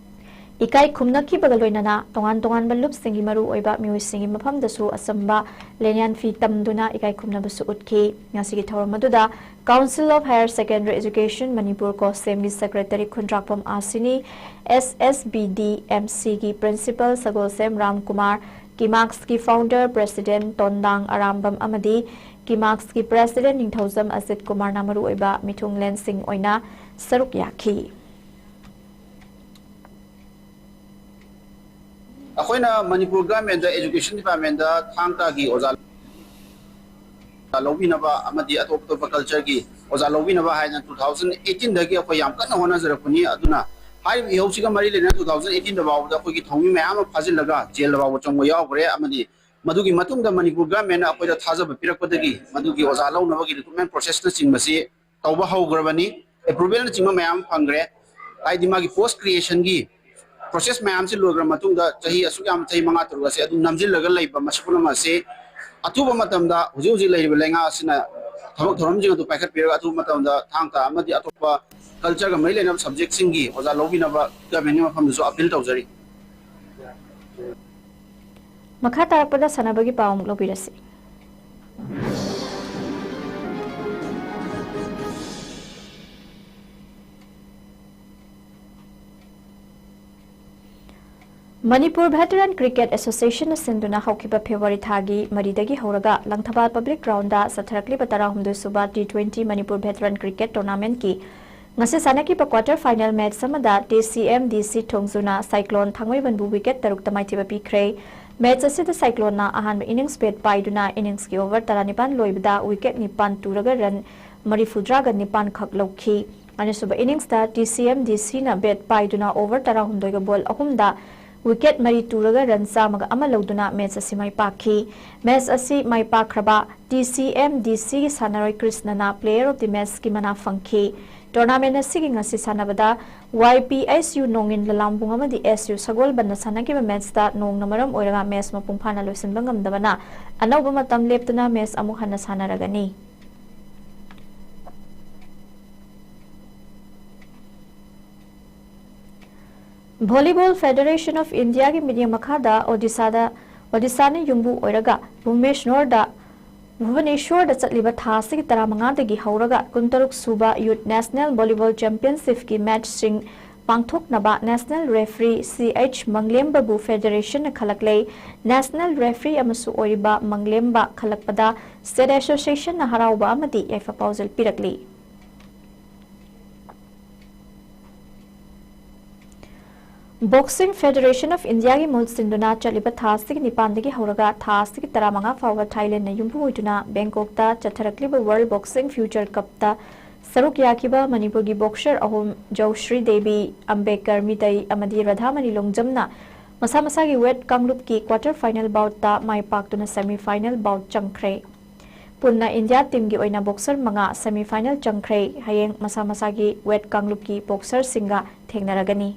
ꯏꯀꯥꯏ ꯈꯨꯝꯅꯈꯤꯕꯒ ꯂꯣꯏꯅꯅ ꯇꯣꯉꯥꯟ ꯇꯣꯉꯥꯟꯕ ꯂꯨꯞꯁꯤꯡꯒꯤ ꯃꯔꯨꯑꯣꯏꯕ ꯃꯤꯑꯣꯏꯁꯤꯡꯒꯤ ꯃꯐꯝꯗꯁꯨ ꯑꯆꯝꯕ ꯂꯦꯡꯌꯥꯟꯐꯤ ꯇꯝꯗꯨꯅ ꯏꯀꯥꯏ ꯈꯨꯝꯅꯕꯁꯨ ꯎꯠꯈꯤ꯫ ꯉꯁꯤꯒꯤ ꯊꯧꯔꯝ ꯑꯗꯨꯗ Council of Higher Secondary Education Manipur ꯀꯣꯁꯦꯝꯒꯤ secretary Khundrakpam ꯑꯥꯁꯤꯅꯤ, S S B D M Cꯒꯤ principal Sagolsem Ramkumar, ꯀꯤꯃꯥꯛꯁꯀꯤ founder president ꯇꯣꯟꯗꯥꯡ Arambam ꯑꯃꯗꯤ ꯀꯤꯃꯥꯛꯁꯀꯤ president ꯅꯤꯡꯊꯧꯖꯝ ꯑꯖꯤꯠ ꯀꯨꯃꯥꯔꯅ ꯃꯔꯨꯑꯣꯏꯕ ꯃꯤꯊꯨꯡꯂꯦꯟꯁꯤꯡ ꯑꯣꯏꯅ ꯁꯔꯨꯛ ꯌꯥꯈꯤ꯫ ꯑꯩꯈꯣꯏꯅ ꯃꯅꯤꯄꯨꯔ ꯒꯚꯔꯟꯃꯦꯟꯗ ꯑꯦꯖꯨꯀꯦꯁꯟ ꯗꯤꯄꯥꯔꯠꯃꯦꯟꯗ ꯊꯥꯡ ꯇꯥꯒꯤ ꯑꯣꯖꯥ ꯂꯧꯕꯤꯅꯕ ꯑꯃꯗꯤ ꯑꯇꯣꯞ ꯑꯇꯣꯞꯄ ꯀꯜꯆꯔꯒꯤ ꯑꯣꯖꯥ ꯂꯧꯕꯤꯅꯕ ꯍꯥꯏꯅ ꯇꯨ ꯊꯥꯎꯖꯟ ꯑꯩꯠꯇꯤꯟꯗꯒꯤ ꯑꯩꯈꯣꯏ ꯌꯥꯝ ꯀꯟꯅ ꯍꯣꯠꯅꯖꯔꯛꯄꯅꯤ꯫ ꯑꯗꯨꯅ ꯍꯥꯏꯔꯤꯕ ꯏꯍꯧꯁꯤꯒ ꯃꯔꯤ ꯂꯩꯅꯅ ꯇꯨ ꯊꯥꯎꯖꯟ ꯑꯩꯠꯇꯤꯟꯗ ꯐꯥꯎꯕꯗ ꯑꯩꯈꯣꯏꯒꯤ ꯊꯧꯃꯤ ꯃꯌꯥꯝ ꯑꯃ ꯐꯥꯖꯤꯜꯂꯒ ꯖꯦꯜꯗ ꯐꯥꯎꯕ ꯆꯪꯕ ꯌꯥꯎꯈ꯭ꯔꯦ꯫ ꯑꯃꯗꯤ ꯃꯗꯨꯒꯤ ꯃꯇꯨꯡꯗ ꯃꯅꯤꯄꯨꯔ ꯒꯚꯔꯟꯃꯦꯟꯅ ꯑꯩꯈꯣꯏꯗ ꯊꯥꯖꯕ ꯄꯤꯔꯛꯄꯗꯒꯤ ꯃꯗꯨꯒꯤ ꯑꯣꯖꯥ ꯂꯧꯅꯕꯒꯤ ꯔꯤꯀ꯭ꯔꯨꯠꯃꯦꯟ ꯄ꯭ꯔꯣꯁꯦꯁꯅꯆꯤꯡꯕꯁꯤ ꯇꯧꯕ ꯍꯧꯈ꯭ꯔꯕꯅꯤ꯫ ꯑꯦꯄ꯭ꯔꯨꯚꯦꯜꯅꯆꯤꯡꯕ ꯃꯌꯥꯝ ꯐꯪꯈ꯭ꯔꯦ꯫ ꯍꯥꯏꯗꯤ ꯃꯥꯒꯤ ꯄꯣꯁ ꯀ꯭ꯔꯤꯌꯦꯁꯟꯒꯤ ꯄ꯭ꯔꯣꯁꯦꯁ ꯃꯌꯥꯝꯁꯤ ꯂꯣꯏꯈ꯭ꯔ ꯃꯇꯨꯡꯗ ꯆꯍꯤ ꯑꯁꯨꯛ ꯌꯥꯝ, ꯆꯍꯤ ꯃꯉꯥ ꯇꯔꯨꯛ ꯑꯁꯦ ꯑꯗꯨꯝ ꯅꯝꯁꯤꯜꯂꯒ ꯂꯩꯕ ꯃꯁꯤ ꯄꯨꯝꯅꯃꯛ ꯑꯁꯤ ꯑꯊꯨꯕ ꯃꯇꯝꯗ ꯍꯧꯖꯤꯛ ꯍꯧꯖꯤꯛ ꯂꯩꯔꯤꯕ ꯂꯩꯉꯥꯛ ꯑꯁꯤꯅ ꯊꯕꯛ ꯊꯧꯔꯝꯁꯤꯡ ꯑꯗꯨ ꯄꯥꯏꯈꯠꯄꯤꯔꯒ ꯑꯊꯨꯕ ꯃꯇꯝꯗ ꯊꯥꯡ ꯇꯥ ꯑꯃꯗꯤ ꯑꯇꯣꯞꯄ ꯀꯜꯆꯔꯒ ꯃꯔꯤ ꯂꯩꯅꯕ ꯁꯕꯖꯦꯛꯁꯤꯡꯒꯤ ꯑꯣꯖꯥ ꯂꯧꯕꯤꯅꯕ ꯒꯚꯔꯟꯃꯦꯟꯒꯤ ꯃꯐꯝꯗꯁꯨ ꯑꯄꯤꯜ ꯇꯧꯖꯔꯤ꯫ ꯃꯈꯥ ꯇꯥꯔꯛꯄꯗ ꯁꯥꯟꯅꯕꯒꯤ ꯄꯥꯎ ꯑꯃꯨꯛ ꯂꯧꯕꯤꯔꯁꯤ꯫ ꯃꯅꯤꯄꯨꯔ ꯚꯦꯇꯔꯟ ꯀ꯭ꯔꯤꯀꯦꯠ ꯑꯦꯁꯣꯁꯤꯌꯦꯁꯟꯅ ꯁꯤꯟꯗꯨꯅ ꯍꯧꯈꯤꯕ ꯐꯦꯕ꯭ꯔꯨꯋꯥꯔꯤ ꯊꯥꯒꯤ ꯃꯔꯤꯗꯒꯤ ꯍꯧꯔꯒ ꯂꯪꯊꯕꯥꯜ ꯄꯕ꯭ꯂꯤꯛ ꯒ꯭ꯔꯥꯎꯟꯗ ꯆꯠꯊꯔꯛꯂꯤꯕ ꯇꯔꯥꯍꯨꯝꯗꯣꯏ ꯁꯨꯕ ꯇꯤ ꯇ꯭ꯋꯦꯟꯇꯤ ꯃꯅꯤꯄꯨꯔ ꯚꯦꯇꯔꯟ ꯀ꯭ꯔꯤꯀꯦꯠ ꯇꯣꯔꯅꯥꯃꯦꯟꯠꯀꯤ ꯉꯁꯤ ꯁꯥꯟꯅꯈꯤꯕ ꯀ꯭ꯋꯥꯇꯔ ꯐꯥꯏꯅꯦꯜ ꯃꯦꯆ ꯑꯃꯗ ꯇꯤ ꯁꯤ ꯑꯦꯝ ꯗꯤ ꯁꯤ ꯊꯣꯡꯖꯨꯅ ꯁꯥꯏꯀ꯭ꯂꯣꯟ ꯊꯥꯡꯃꯩꯕꯟꯕꯨ ꯋꯤꯀꯦꯠ ꯇꯔꯨꯛꯇ ꯃꯥꯏꯊꯤꯕ ꯄꯤꯈ꯭ꯔꯦ꯫ ꯃꯦꯆ ꯑꯁꯤꯗ ꯁꯥꯏꯀ꯭ꯂꯣꯟꯅ ꯑꯍꯥꯟꯕ ꯏꯅꯤꯡꯁ ꯕꯦꯠ ꯄꯥꯏꯗꯨꯅ ꯏꯅꯤꯡꯁꯀꯤ ꯑꯣꯚꯔ ꯇꯔꯥꯅꯤꯄꯥꯟ ꯂꯣꯏꯕꯗ ꯋꯤꯀꯦꯠ ꯅꯤꯄꯥꯟ ꯇꯨꯔꯒ ꯔꯟ ꯃꯔꯤꯐꯨꯇꯔꯥꯒ ꯅꯤꯄꯥꯟ ꯈꯛ ꯂꯧꯈꯤ꯫ ꯑꯅꯤꯁꯨꯕ ꯏꯅꯤꯡꯁꯇ ꯇꯤ ꯁꯤ ꯑꯦꯝ ꯗꯤ ꯁꯤꯅ ꯕꯦꯠ ꯄꯥꯏꯗꯨꯅ ꯑꯣꯚꯔ ꯇꯔꯥꯍꯨꯝꯗꯣꯏꯒ ꯕꯣꯜ ꯑꯍꯨꯝꯗ ꯋꯤꯀꯦꯠ ꯃꯔꯤ ꯇꯨꯔꯒ ꯔꯟ ꯆꯥꯝꯃꯒ ꯑꯃ ꯂꯧꯗꯨꯅ ꯃꯦꯆ ꯑꯁꯤ ꯃꯥꯏ ꯄꯥꯛꯈꯤ꯫ ꯃꯦꯆ ꯑꯁꯤ ꯃꯥꯏ ꯄꯥꯛꯈ꯭ꯔꯕ ꯇꯤ ꯁꯤ ꯑꯦꯝ ꯗꯤ ꯁꯤꯒꯤ ꯁꯥꯟꯅꯔꯣꯏ ꯀ꯭ꯔꯤꯁꯅꯅ Player of the Matchꯀꯤ ꯃꯅꯥ ꯐꯪꯈꯤ꯫ ꯇꯣꯔꯅꯥꯃꯦꯟ ꯑꯁꯤꯒꯤ ꯉꯁꯤ ꯁꯥꯟꯅꯕꯗ ꯋꯥꯏ ꯄꯤ ꯑꯦꯁ ꯌꯨ ꯅꯣꯡꯏꯟ ꯂꯂꯥꯝꯕꯨꯡ ꯑꯃꯗꯤ ꯑꯦꯁ ꯌꯨ ꯁꯒꯣꯜꯕꯟꯗ ꯁꯥꯟꯅꯈꯤꯕ ꯃꯦꯆꯇ ꯅꯣꯡꯅ ꯃꯔꯝ ꯑꯣꯏꯔꯒ ꯃꯦꯆ ꯃꯄꯨꯡ ꯐꯥꯅ ꯂꯣꯏꯁꯤꯟꯕ ꯉꯝꯗꯕꯅ ꯑꯅꯧꯕ ꯃꯇꯝ ꯂꯦꯞꯇꯨꯅ ꯃꯦꯆ ꯑꯃꯨꯛ ꯍꯟꯅ ꯁꯥꯟꯅꯔꯒꯅꯤ꯫ Volleyball Federation of Indiaꯒꯤ ꯃꯤꯠꯌꯦꯡ ꯃꯈꯥꯗ ꯑꯣꯗꯤꯁꯥꯗ, ꯑꯣꯗꯤꯁꯥꯅ ꯌꯨꯝꯕꯨ ꯑꯣꯏꯔꯒ ꯚꯨꯕꯅꯦꯁ꯭ꯋꯔꯗ, ꯚꯨꯕꯅꯦꯁ꯭ꯋꯔꯗ ꯆꯠꯂꯤꯕ ꯊꯥ ꯑꯁꯤꯒꯤ ꯇꯔꯥꯃꯉꯥꯗꯒꯤ ꯍꯧꯔꯒ ꯀꯨꯟꯇꯔꯨꯛ ꯁꯨꯕ Youth National Volleyball Championshipꯀꯤ ꯃꯦꯆꯁꯤꯡ ꯄꯥꯡꯊꯣꯛꯅꯕ National Referee ꯁꯤ ꯑꯩꯆ ꯃꯪꯂꯦꯝꯕꯕꯨ Federationꯅ ꯈꯜꯂꯛꯂꯦ꯫ National Referee ꯑꯃꯁꯨ ꯑꯣꯏꯔꯤꯕ ꯃꯪꯂꯦꯝꯕ ꯈꯜꯂꯛꯄꯗ State Associationꯅ ꯍꯔꯥꯎꯕ ꯑꯃꯗꯤ ꯌꯥꯏꯐ ꯄꯥꯎꯖꯦꯜ ꯄꯤꯔꯛꯂꯤ꯫ Boxing Federation of Indiaꯒꯤ ꯃꯍꯨꯠ ꯁꯤꯟꯗꯨꯅ ꯆꯠꯂꯤꯕ ꯊꯥ ꯑꯁꯤꯒꯤ ꯅꯤꯄꯥꯟꯗꯒꯤ ꯍꯧꯔꯒ ꯊꯥ ꯑꯁꯤꯒꯤ ꯇꯔꯥꯃꯉꯥ ꯐꯥꯎꯕ ꯊꯥꯏꯂꯦꯟꯗꯅ ꯌꯨꯝꯕꯨ ꯑꯣꯏꯗꯨꯅ ꯕꯦꯡꯀꯣꯛꯇ ꯆꯠꯊꯔꯛꯂꯤꯕ World Boxing Future Cupꯇ ꯁꯔꯨꯛ ꯌꯥꯈꯤꯕ ꯃꯅꯤꯄꯨꯔꯒꯤ boxer ꯑꯍꯨꯝ ꯖꯧꯁ꯭ꯔꯤ ꯗꯦꯕꯤ, ꯑꯝꯕꯦꯀꯔ ꯃꯤꯇꯩ ꯑꯃꯗꯤ ꯔꯥꯙꯥꯃꯅꯤ ꯂꯣꯡꯖꯝꯅ ꯃꯁꯥ ꯃꯁꯥꯒꯤ weight ꯀꯥꯡꯂꯨꯞꯀꯤ quarter final boutꯇ ꯃꯥꯏ ꯄꯥꯛꯇꯨꯅ semi final bout ꯆꯪꯈ꯭ꯔꯦ꯫ ꯄꯨꯟꯅ ꯏꯟꯗꯤꯌꯥ teamꯒꯤ ꯑꯣꯏꯅ boxer ꯃꯉꯥ semi final ꯆꯪꯈ꯭ꯔꯦ꯫ ꯍꯌꯦꯡ ꯃꯁꯥ ꯃꯁꯥꯒꯤ weight ꯀꯥꯡꯂꯨꯞꯀꯤ boxerꯁꯤꯡꯒ ꯊꯦꯡꯅꯔꯒꯅꯤ꯫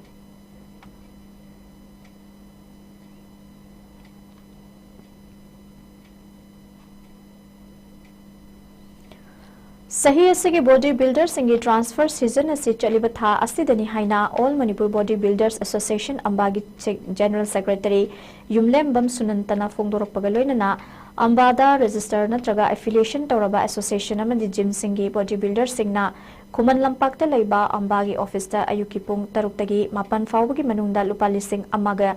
ꯆꯍꯤ ꯑꯁꯤꯒꯤ body builderꯁꯤꯡꯒꯤ transfer season ꯑꯁꯤ ꯆꯠꯂꯤꯕ ꯊꯥ ꯑꯁꯤꯗꯅꯤ ꯍꯥꯏꯅ All Manipur Body Builders Association ꯑꯝꯕꯥꯒꯤ se-, General Secretary ꯌꯨꯝꯂꯦꯝꯕꯝ ꯁꯨꯅꯟꯇꯅ ꯐꯣꯡꯗꯣꯔꯛꯄꯒ ꯂꯣꯏꯅꯅ ꯑꯝꯕꯥꯗ register ꯅꯠꯇ꯭ꯔꯒ affiliation ꯇꯧꯔꯕ association ꯑꯃꯗꯤ gymꯁꯤꯡꯒꯤ body builderꯁꯤꯡꯅ ꯈꯨꯃꯟ ꯂꯝꯄꯥꯛꯇ ꯂꯩꯕ ꯑꯝꯕꯥꯒꯤ officeꯇ ꯑꯌꯨꯛꯀꯤ ꯄꯨꯡ ꯇꯔꯨꯛꯇꯒꯤ ꯃꯥꯄꯟ ꯐꯥꯎꯕꯒꯤ ꯃꯅꯨꯡꯗ ꯂꯨꯄꯥ ꯂꯤꯁꯤꯡ ꯑꯃꯒ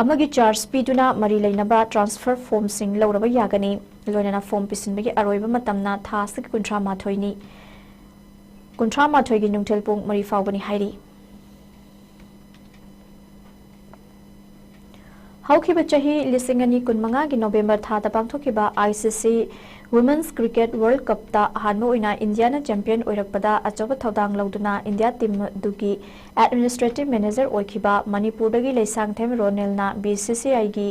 ꯑꯃꯒꯤ ꯆꯥꯔꯖ ꯄꯤꯗꯨꯅ ꯃꯔꯤ ꯂꯩꯅꯕ ꯇ꯭ꯔꯥꯟꯁꯐꯔ ꯐꯣꯔꯝꯁꯤꯡ ꯂꯧꯔꯕ ꯌꯥꯒꯅꯤ꯫ ꯂꯣꯏꯅꯅ ꯐꯣꯔꯝ ꯄꯤꯁꯤꯟꯕꯒꯤ ꯑꯔꯣꯏꯕ ꯃꯇꯝꯅ ꯊꯥ ꯑꯁꯤꯒꯤ ꯀꯨꯟꯊ꯭ꯔꯥ ꯃꯥꯊꯣꯏꯅꯤ꯫ ꯀꯨꯟꯊ꯭ꯔꯥ ꯃꯥꯊꯣꯏꯒꯤ ꯅꯨꯡꯊꯤꯜ ꯄꯨꯡ ꯃꯔꯤ ꯐꯥꯎꯕꯅꯤ ꯍꯥꯏꯔꯤ꯫ ꯍꯧꯈꯤꯕ ꯆꯍꯤ ꯂꯤꯁꯤꯡ ꯑꯅꯤ ꯀꯨꯟꯃꯉꯥꯒꯤ ꯅꯣꯕꯦꯝꯕꯔ ꯊꯥꯗ ꯄꯥꯡꯊꯣꯛꯈꯤꯕ I C C Women's Cricket World Cupꯇ ꯑꯍꯥꯟꯕ ꯑꯣꯏꯅ ꯏꯟꯗꯤꯌꯥꯅ ꯆꯦꯝꯄꯤꯌꯟ ꯑꯣꯏꯔꯛꯄꯗ ꯑꯆꯧꯕ ꯊꯧꯗꯥꯡ ꯂꯧꯗꯨꯅ ꯏꯟꯗꯤꯌꯥ ꯇꯤꯝ ꯑꯗꯨꯒꯤ ꯑꯦꯗꯃꯤꯅꯤꯁꯇ꯭ꯔꯦꯇꯤꯚ ꯃꯦꯅꯦꯖꯔ ꯑꯣꯏꯈꯤꯕ ꯃꯅꯤꯄꯨꯔꯗꯒꯤ ꯂꯩꯁꯥꯡꯊꯦꯝ ꯔꯣꯅꯦꯜꯅ B C C Iꯒꯤ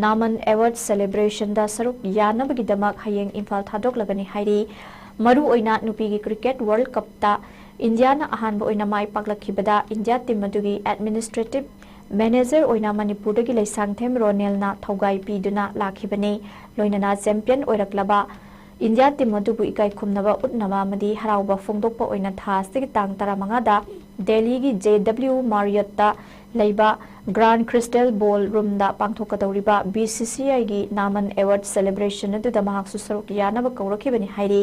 ꯅꯥꯃꯟ ꯑꯦꯋꯥꯔꯗ ꯁꯦꯂꯦꯕ꯭ꯔꯦꯁꯟꯗ ꯁꯔꯨꯛ ꯌꯥꯅꯕꯒꯤꯗꯃꯛ ꯍꯌꯦꯡ ꯏꯝꯐꯥꯜ ꯊꯥꯗꯣꯛꯂꯒꯅꯤ ꯍꯥꯏꯔꯤ꯫ ꯃꯔꯨꯑꯣꯏꯅ ꯅꯨꯄꯤꯒꯤ ꯀ꯭ꯔꯤꯀꯦꯠ ꯋꯥꯔꯜꯗ ꯀꯞꯇ ꯏꯟꯗꯤꯌꯥꯅ ꯑꯍꯥꯟꯕ ꯑꯣꯏꯅ ꯃꯥꯏ ꯄꯥꯛꯂꯛꯈꯤꯕꯗ ꯏꯟꯗꯤꯌꯥ ꯇꯤꯝ ꯑꯗꯨꯒꯤ ꯑꯦꯗꯃꯤꯅꯤꯁꯇ꯭ꯔꯦꯇꯤꯚ ꯃꯦꯅꯦꯖꯔ ꯑꯣꯏꯅ ꯃꯅꯤꯄꯨꯔꯗꯒꯤ ꯂꯩꯁꯥꯡꯊꯦꯝ ꯔꯣꯅꯦꯜꯅ ꯊꯧꯒꯥꯏ ꯄꯤꯗꯨꯅ ꯂꯥꯛꯈꯤꯕꯅꯤ꯫ ꯂꯣꯏꯅꯅ ꯆꯦꯝꯄꯤꯌꯟ ꯑꯣꯏꯔꯛꯂꯕ ꯏꯟꯗꯤꯌꯥ ꯇꯤꯝ ꯑꯗꯨꯕꯨ ꯏꯀꯥꯏ ꯈꯨꯝꯅꯕ ꯎꯠꯅꯕ ꯑꯃꯗꯤ ꯍꯔꯥꯎꯕ ꯐꯣꯡꯗꯣꯛꯄ ꯑꯣꯏꯅ ꯊꯥ ꯑꯁꯤꯒꯤ ꯇꯥꯡ ꯇꯔꯥꯃꯉꯥꯗ ꯗꯦꯜꯂꯤꯒꯤ J W Marriottꯇ ꯂꯩꯕ ꯒ꯭ꯔꯥꯟ ꯀ꯭ꯔꯤꯁꯇꯦꯜ ꯕꯣꯜ ꯔꯨꯝꯗ ꯄꯥꯡꯊꯣꯛꯀꯗꯧꯔꯤꯕ B C C Iꯒꯤ ꯅꯥꯃꯟ ꯑꯦꯋꯥꯔꯗ ꯁꯦꯂꯦꯕ꯭ꯔꯦꯁꯟ ꯑꯗꯨꯗ ꯃꯍꯥꯛꯁꯨ ꯁꯔꯨꯛ ꯌꯥꯅꯕ ꯀꯧꯔꯛꯈꯤꯕꯅꯤ ꯍꯥꯏꯔꯤ꯫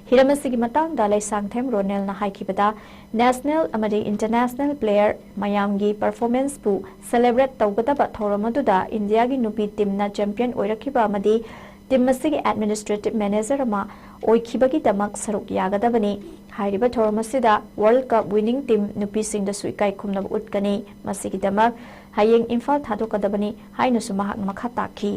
ꯍꯤꯔꯝ ꯑꯁꯤꯒꯤ ꯃꯇꯥꯡꯗ ꯂꯩꯁꯥꯡꯊꯦꯝ ꯔꯣꯅꯦꯜꯅ ꯍꯥꯏꯈꯤꯕꯗ, ꯅꯦꯁꯅꯦꯜ ꯑꯃꯗꯤ ꯏꯟꯇꯔꯅꯦꯁꯅꯦꯜ ꯄ꯭ꯂꯦꯌꯔ ꯃꯌꯥꯝꯒꯤ ꯄꯔꯐꯣꯔꯃꯦꯟꯁꯄꯨ ꯁꯦꯂꯦꯕ꯭ꯔꯦꯠ ꯇꯧꯒꯗꯕ ꯊꯧꯔꯝ ꯑꯗꯨꯗ ꯏꯟꯗꯤꯌꯥꯒꯤ ꯅꯨꯄꯤ ꯇꯤꯝꯅ ꯆꯦꯝꯄꯤꯌꯟ ꯑꯣꯏꯔꯛꯈꯤꯕ ꯑꯃꯗꯤ ꯇꯤꯝ ꯑꯁꯤꯒꯤ ꯑꯦꯗꯃꯤꯅꯤꯁꯇ꯭ꯔꯦꯇꯤꯚ ꯃꯦꯅꯦꯖꯔ ꯑꯃ ꯑꯣꯏꯈꯤꯕꯒꯤꯗꯃꯛ ꯁꯔꯨꯛ ꯌꯥꯒꯗꯕꯅꯤ꯫ ꯍꯥꯏꯔꯤꯕ ꯊꯧꯔꯝ ꯑꯁꯤꯗ ꯋꯥꯔꯜꯗ ꯀꯞ ꯋꯤꯅꯤꯡ ꯇꯤꯝ ꯅꯨꯄꯤꯁꯤꯡꯗꯁꯨ ꯏꯀꯥꯏ ꯈꯨꯝꯅꯕ ꯎꯠꯀꯅꯤ꯫ ꯃꯁꯤꯒꯤꯗꯃꯛ ꯍꯌꯦꯡ ꯏꯝꯐꯥꯜ ꯊꯥꯗꯣꯛꯀꯗꯕꯅꯤ ꯍꯥꯏꯅꯁꯨ ꯃꯍꯥꯛꯅ ꯃꯈꯥ ꯇꯥꯈꯤ꯫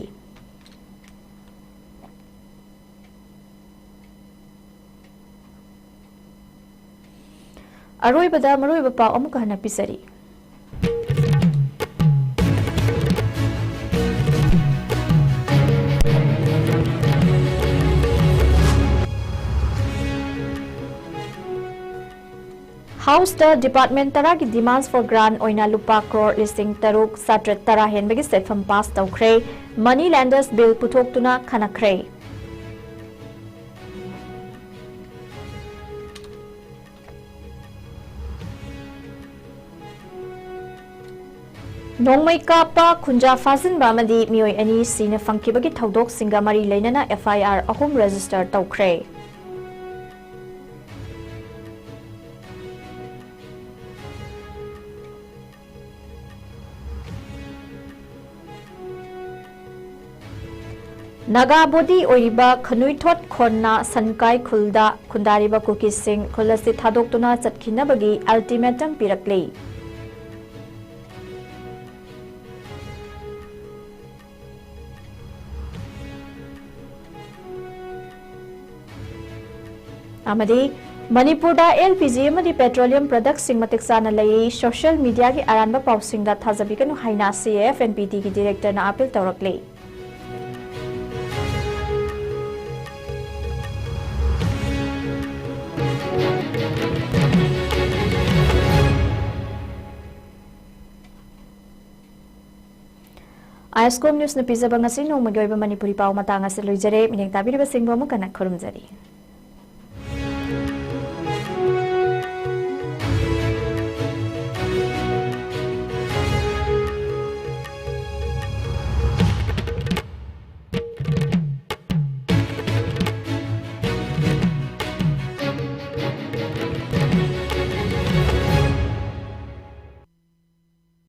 ꯑꯔꯣꯏꯕꯗ ꯃꯔꯨꯑꯣꯏꯕ ꯄꯥꯎ ꯑꯃꯨꯛꯀ ꯍꯟꯅ ꯄꯤꯖꯔꯤ꯫ ꯍꯥꯎꯁꯇ ꯗꯤꯄꯥꯔꯠꯃꯦꯟ ꯇꯔꯥꯒꯤ demands for grant ꯑꯣꯏꯅ ꯂꯨꯄꯥ ꯀ꯭ꯔꯣꯔ ꯂꯤꯁꯤꯡ ꯇꯔꯨꯛ ꯆꯥꯇ꯭ꯔꯦꯠ ꯇꯔꯥ ꯍꯦꯟꯕꯒꯤ ꯁꯦꯠꯐꯝ ꯄꯥꯁ ꯇꯧꯈ꯭ꯔꯦ꯫ ꯃꯅꯤ ꯂꯦꯟꯗꯔꯁ ꯕꯤꯜ ꯄꯨꯊꯣꯛꯇꯨꯅ ꯈꯟꯅꯈ꯭ꯔꯦ꯫ ꯅꯣꯡꯃꯩ ꯀꯥꯞꯄ, ꯈꯨꯟꯖꯥ ꯐꯥꯖꯤꯟꯕ ꯑꯃꯗꯤ ꯃꯤꯑꯣꯏ ꯑꯅꯤ ꯁꯤꯅ ꯐꯪꯈꯤꯕꯒꯤ ꯊꯧꯗꯣꯛꯁꯤꯡꯒ ꯃꯔꯤ ꯂꯩꯅꯅ F I R ꯑꯍꯨꯝ ꯔꯦꯖꯤꯁꯇꯔ ꯇꯧꯈ꯭ꯔꯦ꯫ ꯅꯥꯒꯥ ꯕꯣꯗꯤ ꯑꯣꯏꯔꯤꯕ ꯈꯅꯨꯏꯊꯣꯠ ꯈꯣꯟꯅ ꯁꯟꯀꯥꯏ ꯈꯨꯜꯗ ꯈꯨꯟꯗꯥꯔꯤꯕ ꯀꯨꯀꯤꯁꯤꯡ ꯈꯨꯜ ꯑꯁꯤ ꯊꯥꯗꯣꯛꯇꯨꯅ ꯆꯠꯈꯤꯅꯕꯒꯤ ꯑꯜꯇꯤꯃꯦꯇꯝ ꯄꯤꯔꯛꯂꯤ꯫ ꯑꯃꯗꯤ ꯃꯅꯤꯄꯨꯔꯗ ꯑꯦꯜ ꯄꯤ ꯖꯤ ꯑꯃꯗꯤ ꯄꯦꯇ꯭ꯔꯣꯂꯤꯌꯝ ꯄ꯭ꯔꯗꯛꯁꯤꯡ ꯃꯇꯤꯛ ꯆꯥꯅ ꯂꯩ, ꯁꯣꯁꯤꯌꯦꯜ ꯃꯤꯗꯤꯌꯥꯒꯤ ꯑꯔꯥꯟꯕ ꯄꯥꯎꯁꯤꯡꯗ ꯊꯥꯖꯕꯤꯒꯅꯨ ꯍꯥꯏꯅ ꯁꯤ ꯑꯦ ꯑꯦꯐ ꯑꯦꯟ ꯄꯤ ꯇꯤꯒꯤ ꯗꯤꯔꯦꯛꯇꯔꯅ ꯑꯥꯄꯤꯜ ꯇꯧꯔꯛꯂꯤ꯫ ꯑꯥꯏ ꯑꯦꯁ ꯀꯣꯝ ꯅ꯭ꯌꯨꯁꯅ ꯄꯤꯖꯕ ꯉꯁꯤ ꯅꯣꯡꯃꯒꯤ ꯑꯣꯏꯕ ꯃꯅꯤꯄꯨꯔꯤ ꯄꯥꯎ ꯃꯇꯥꯡ ꯑꯁꯤ ꯂꯣꯏꯖꯔꯦ꯫ ꯃꯤꯠꯌꯦꯡ ꯇꯥꯕꯤꯔꯤꯕꯁꯤꯡꯕꯨ ꯑꯃꯨꯛ ꯍꯟꯅ ꯈꯨꯔꯨꯝꯖꯔꯤ꯫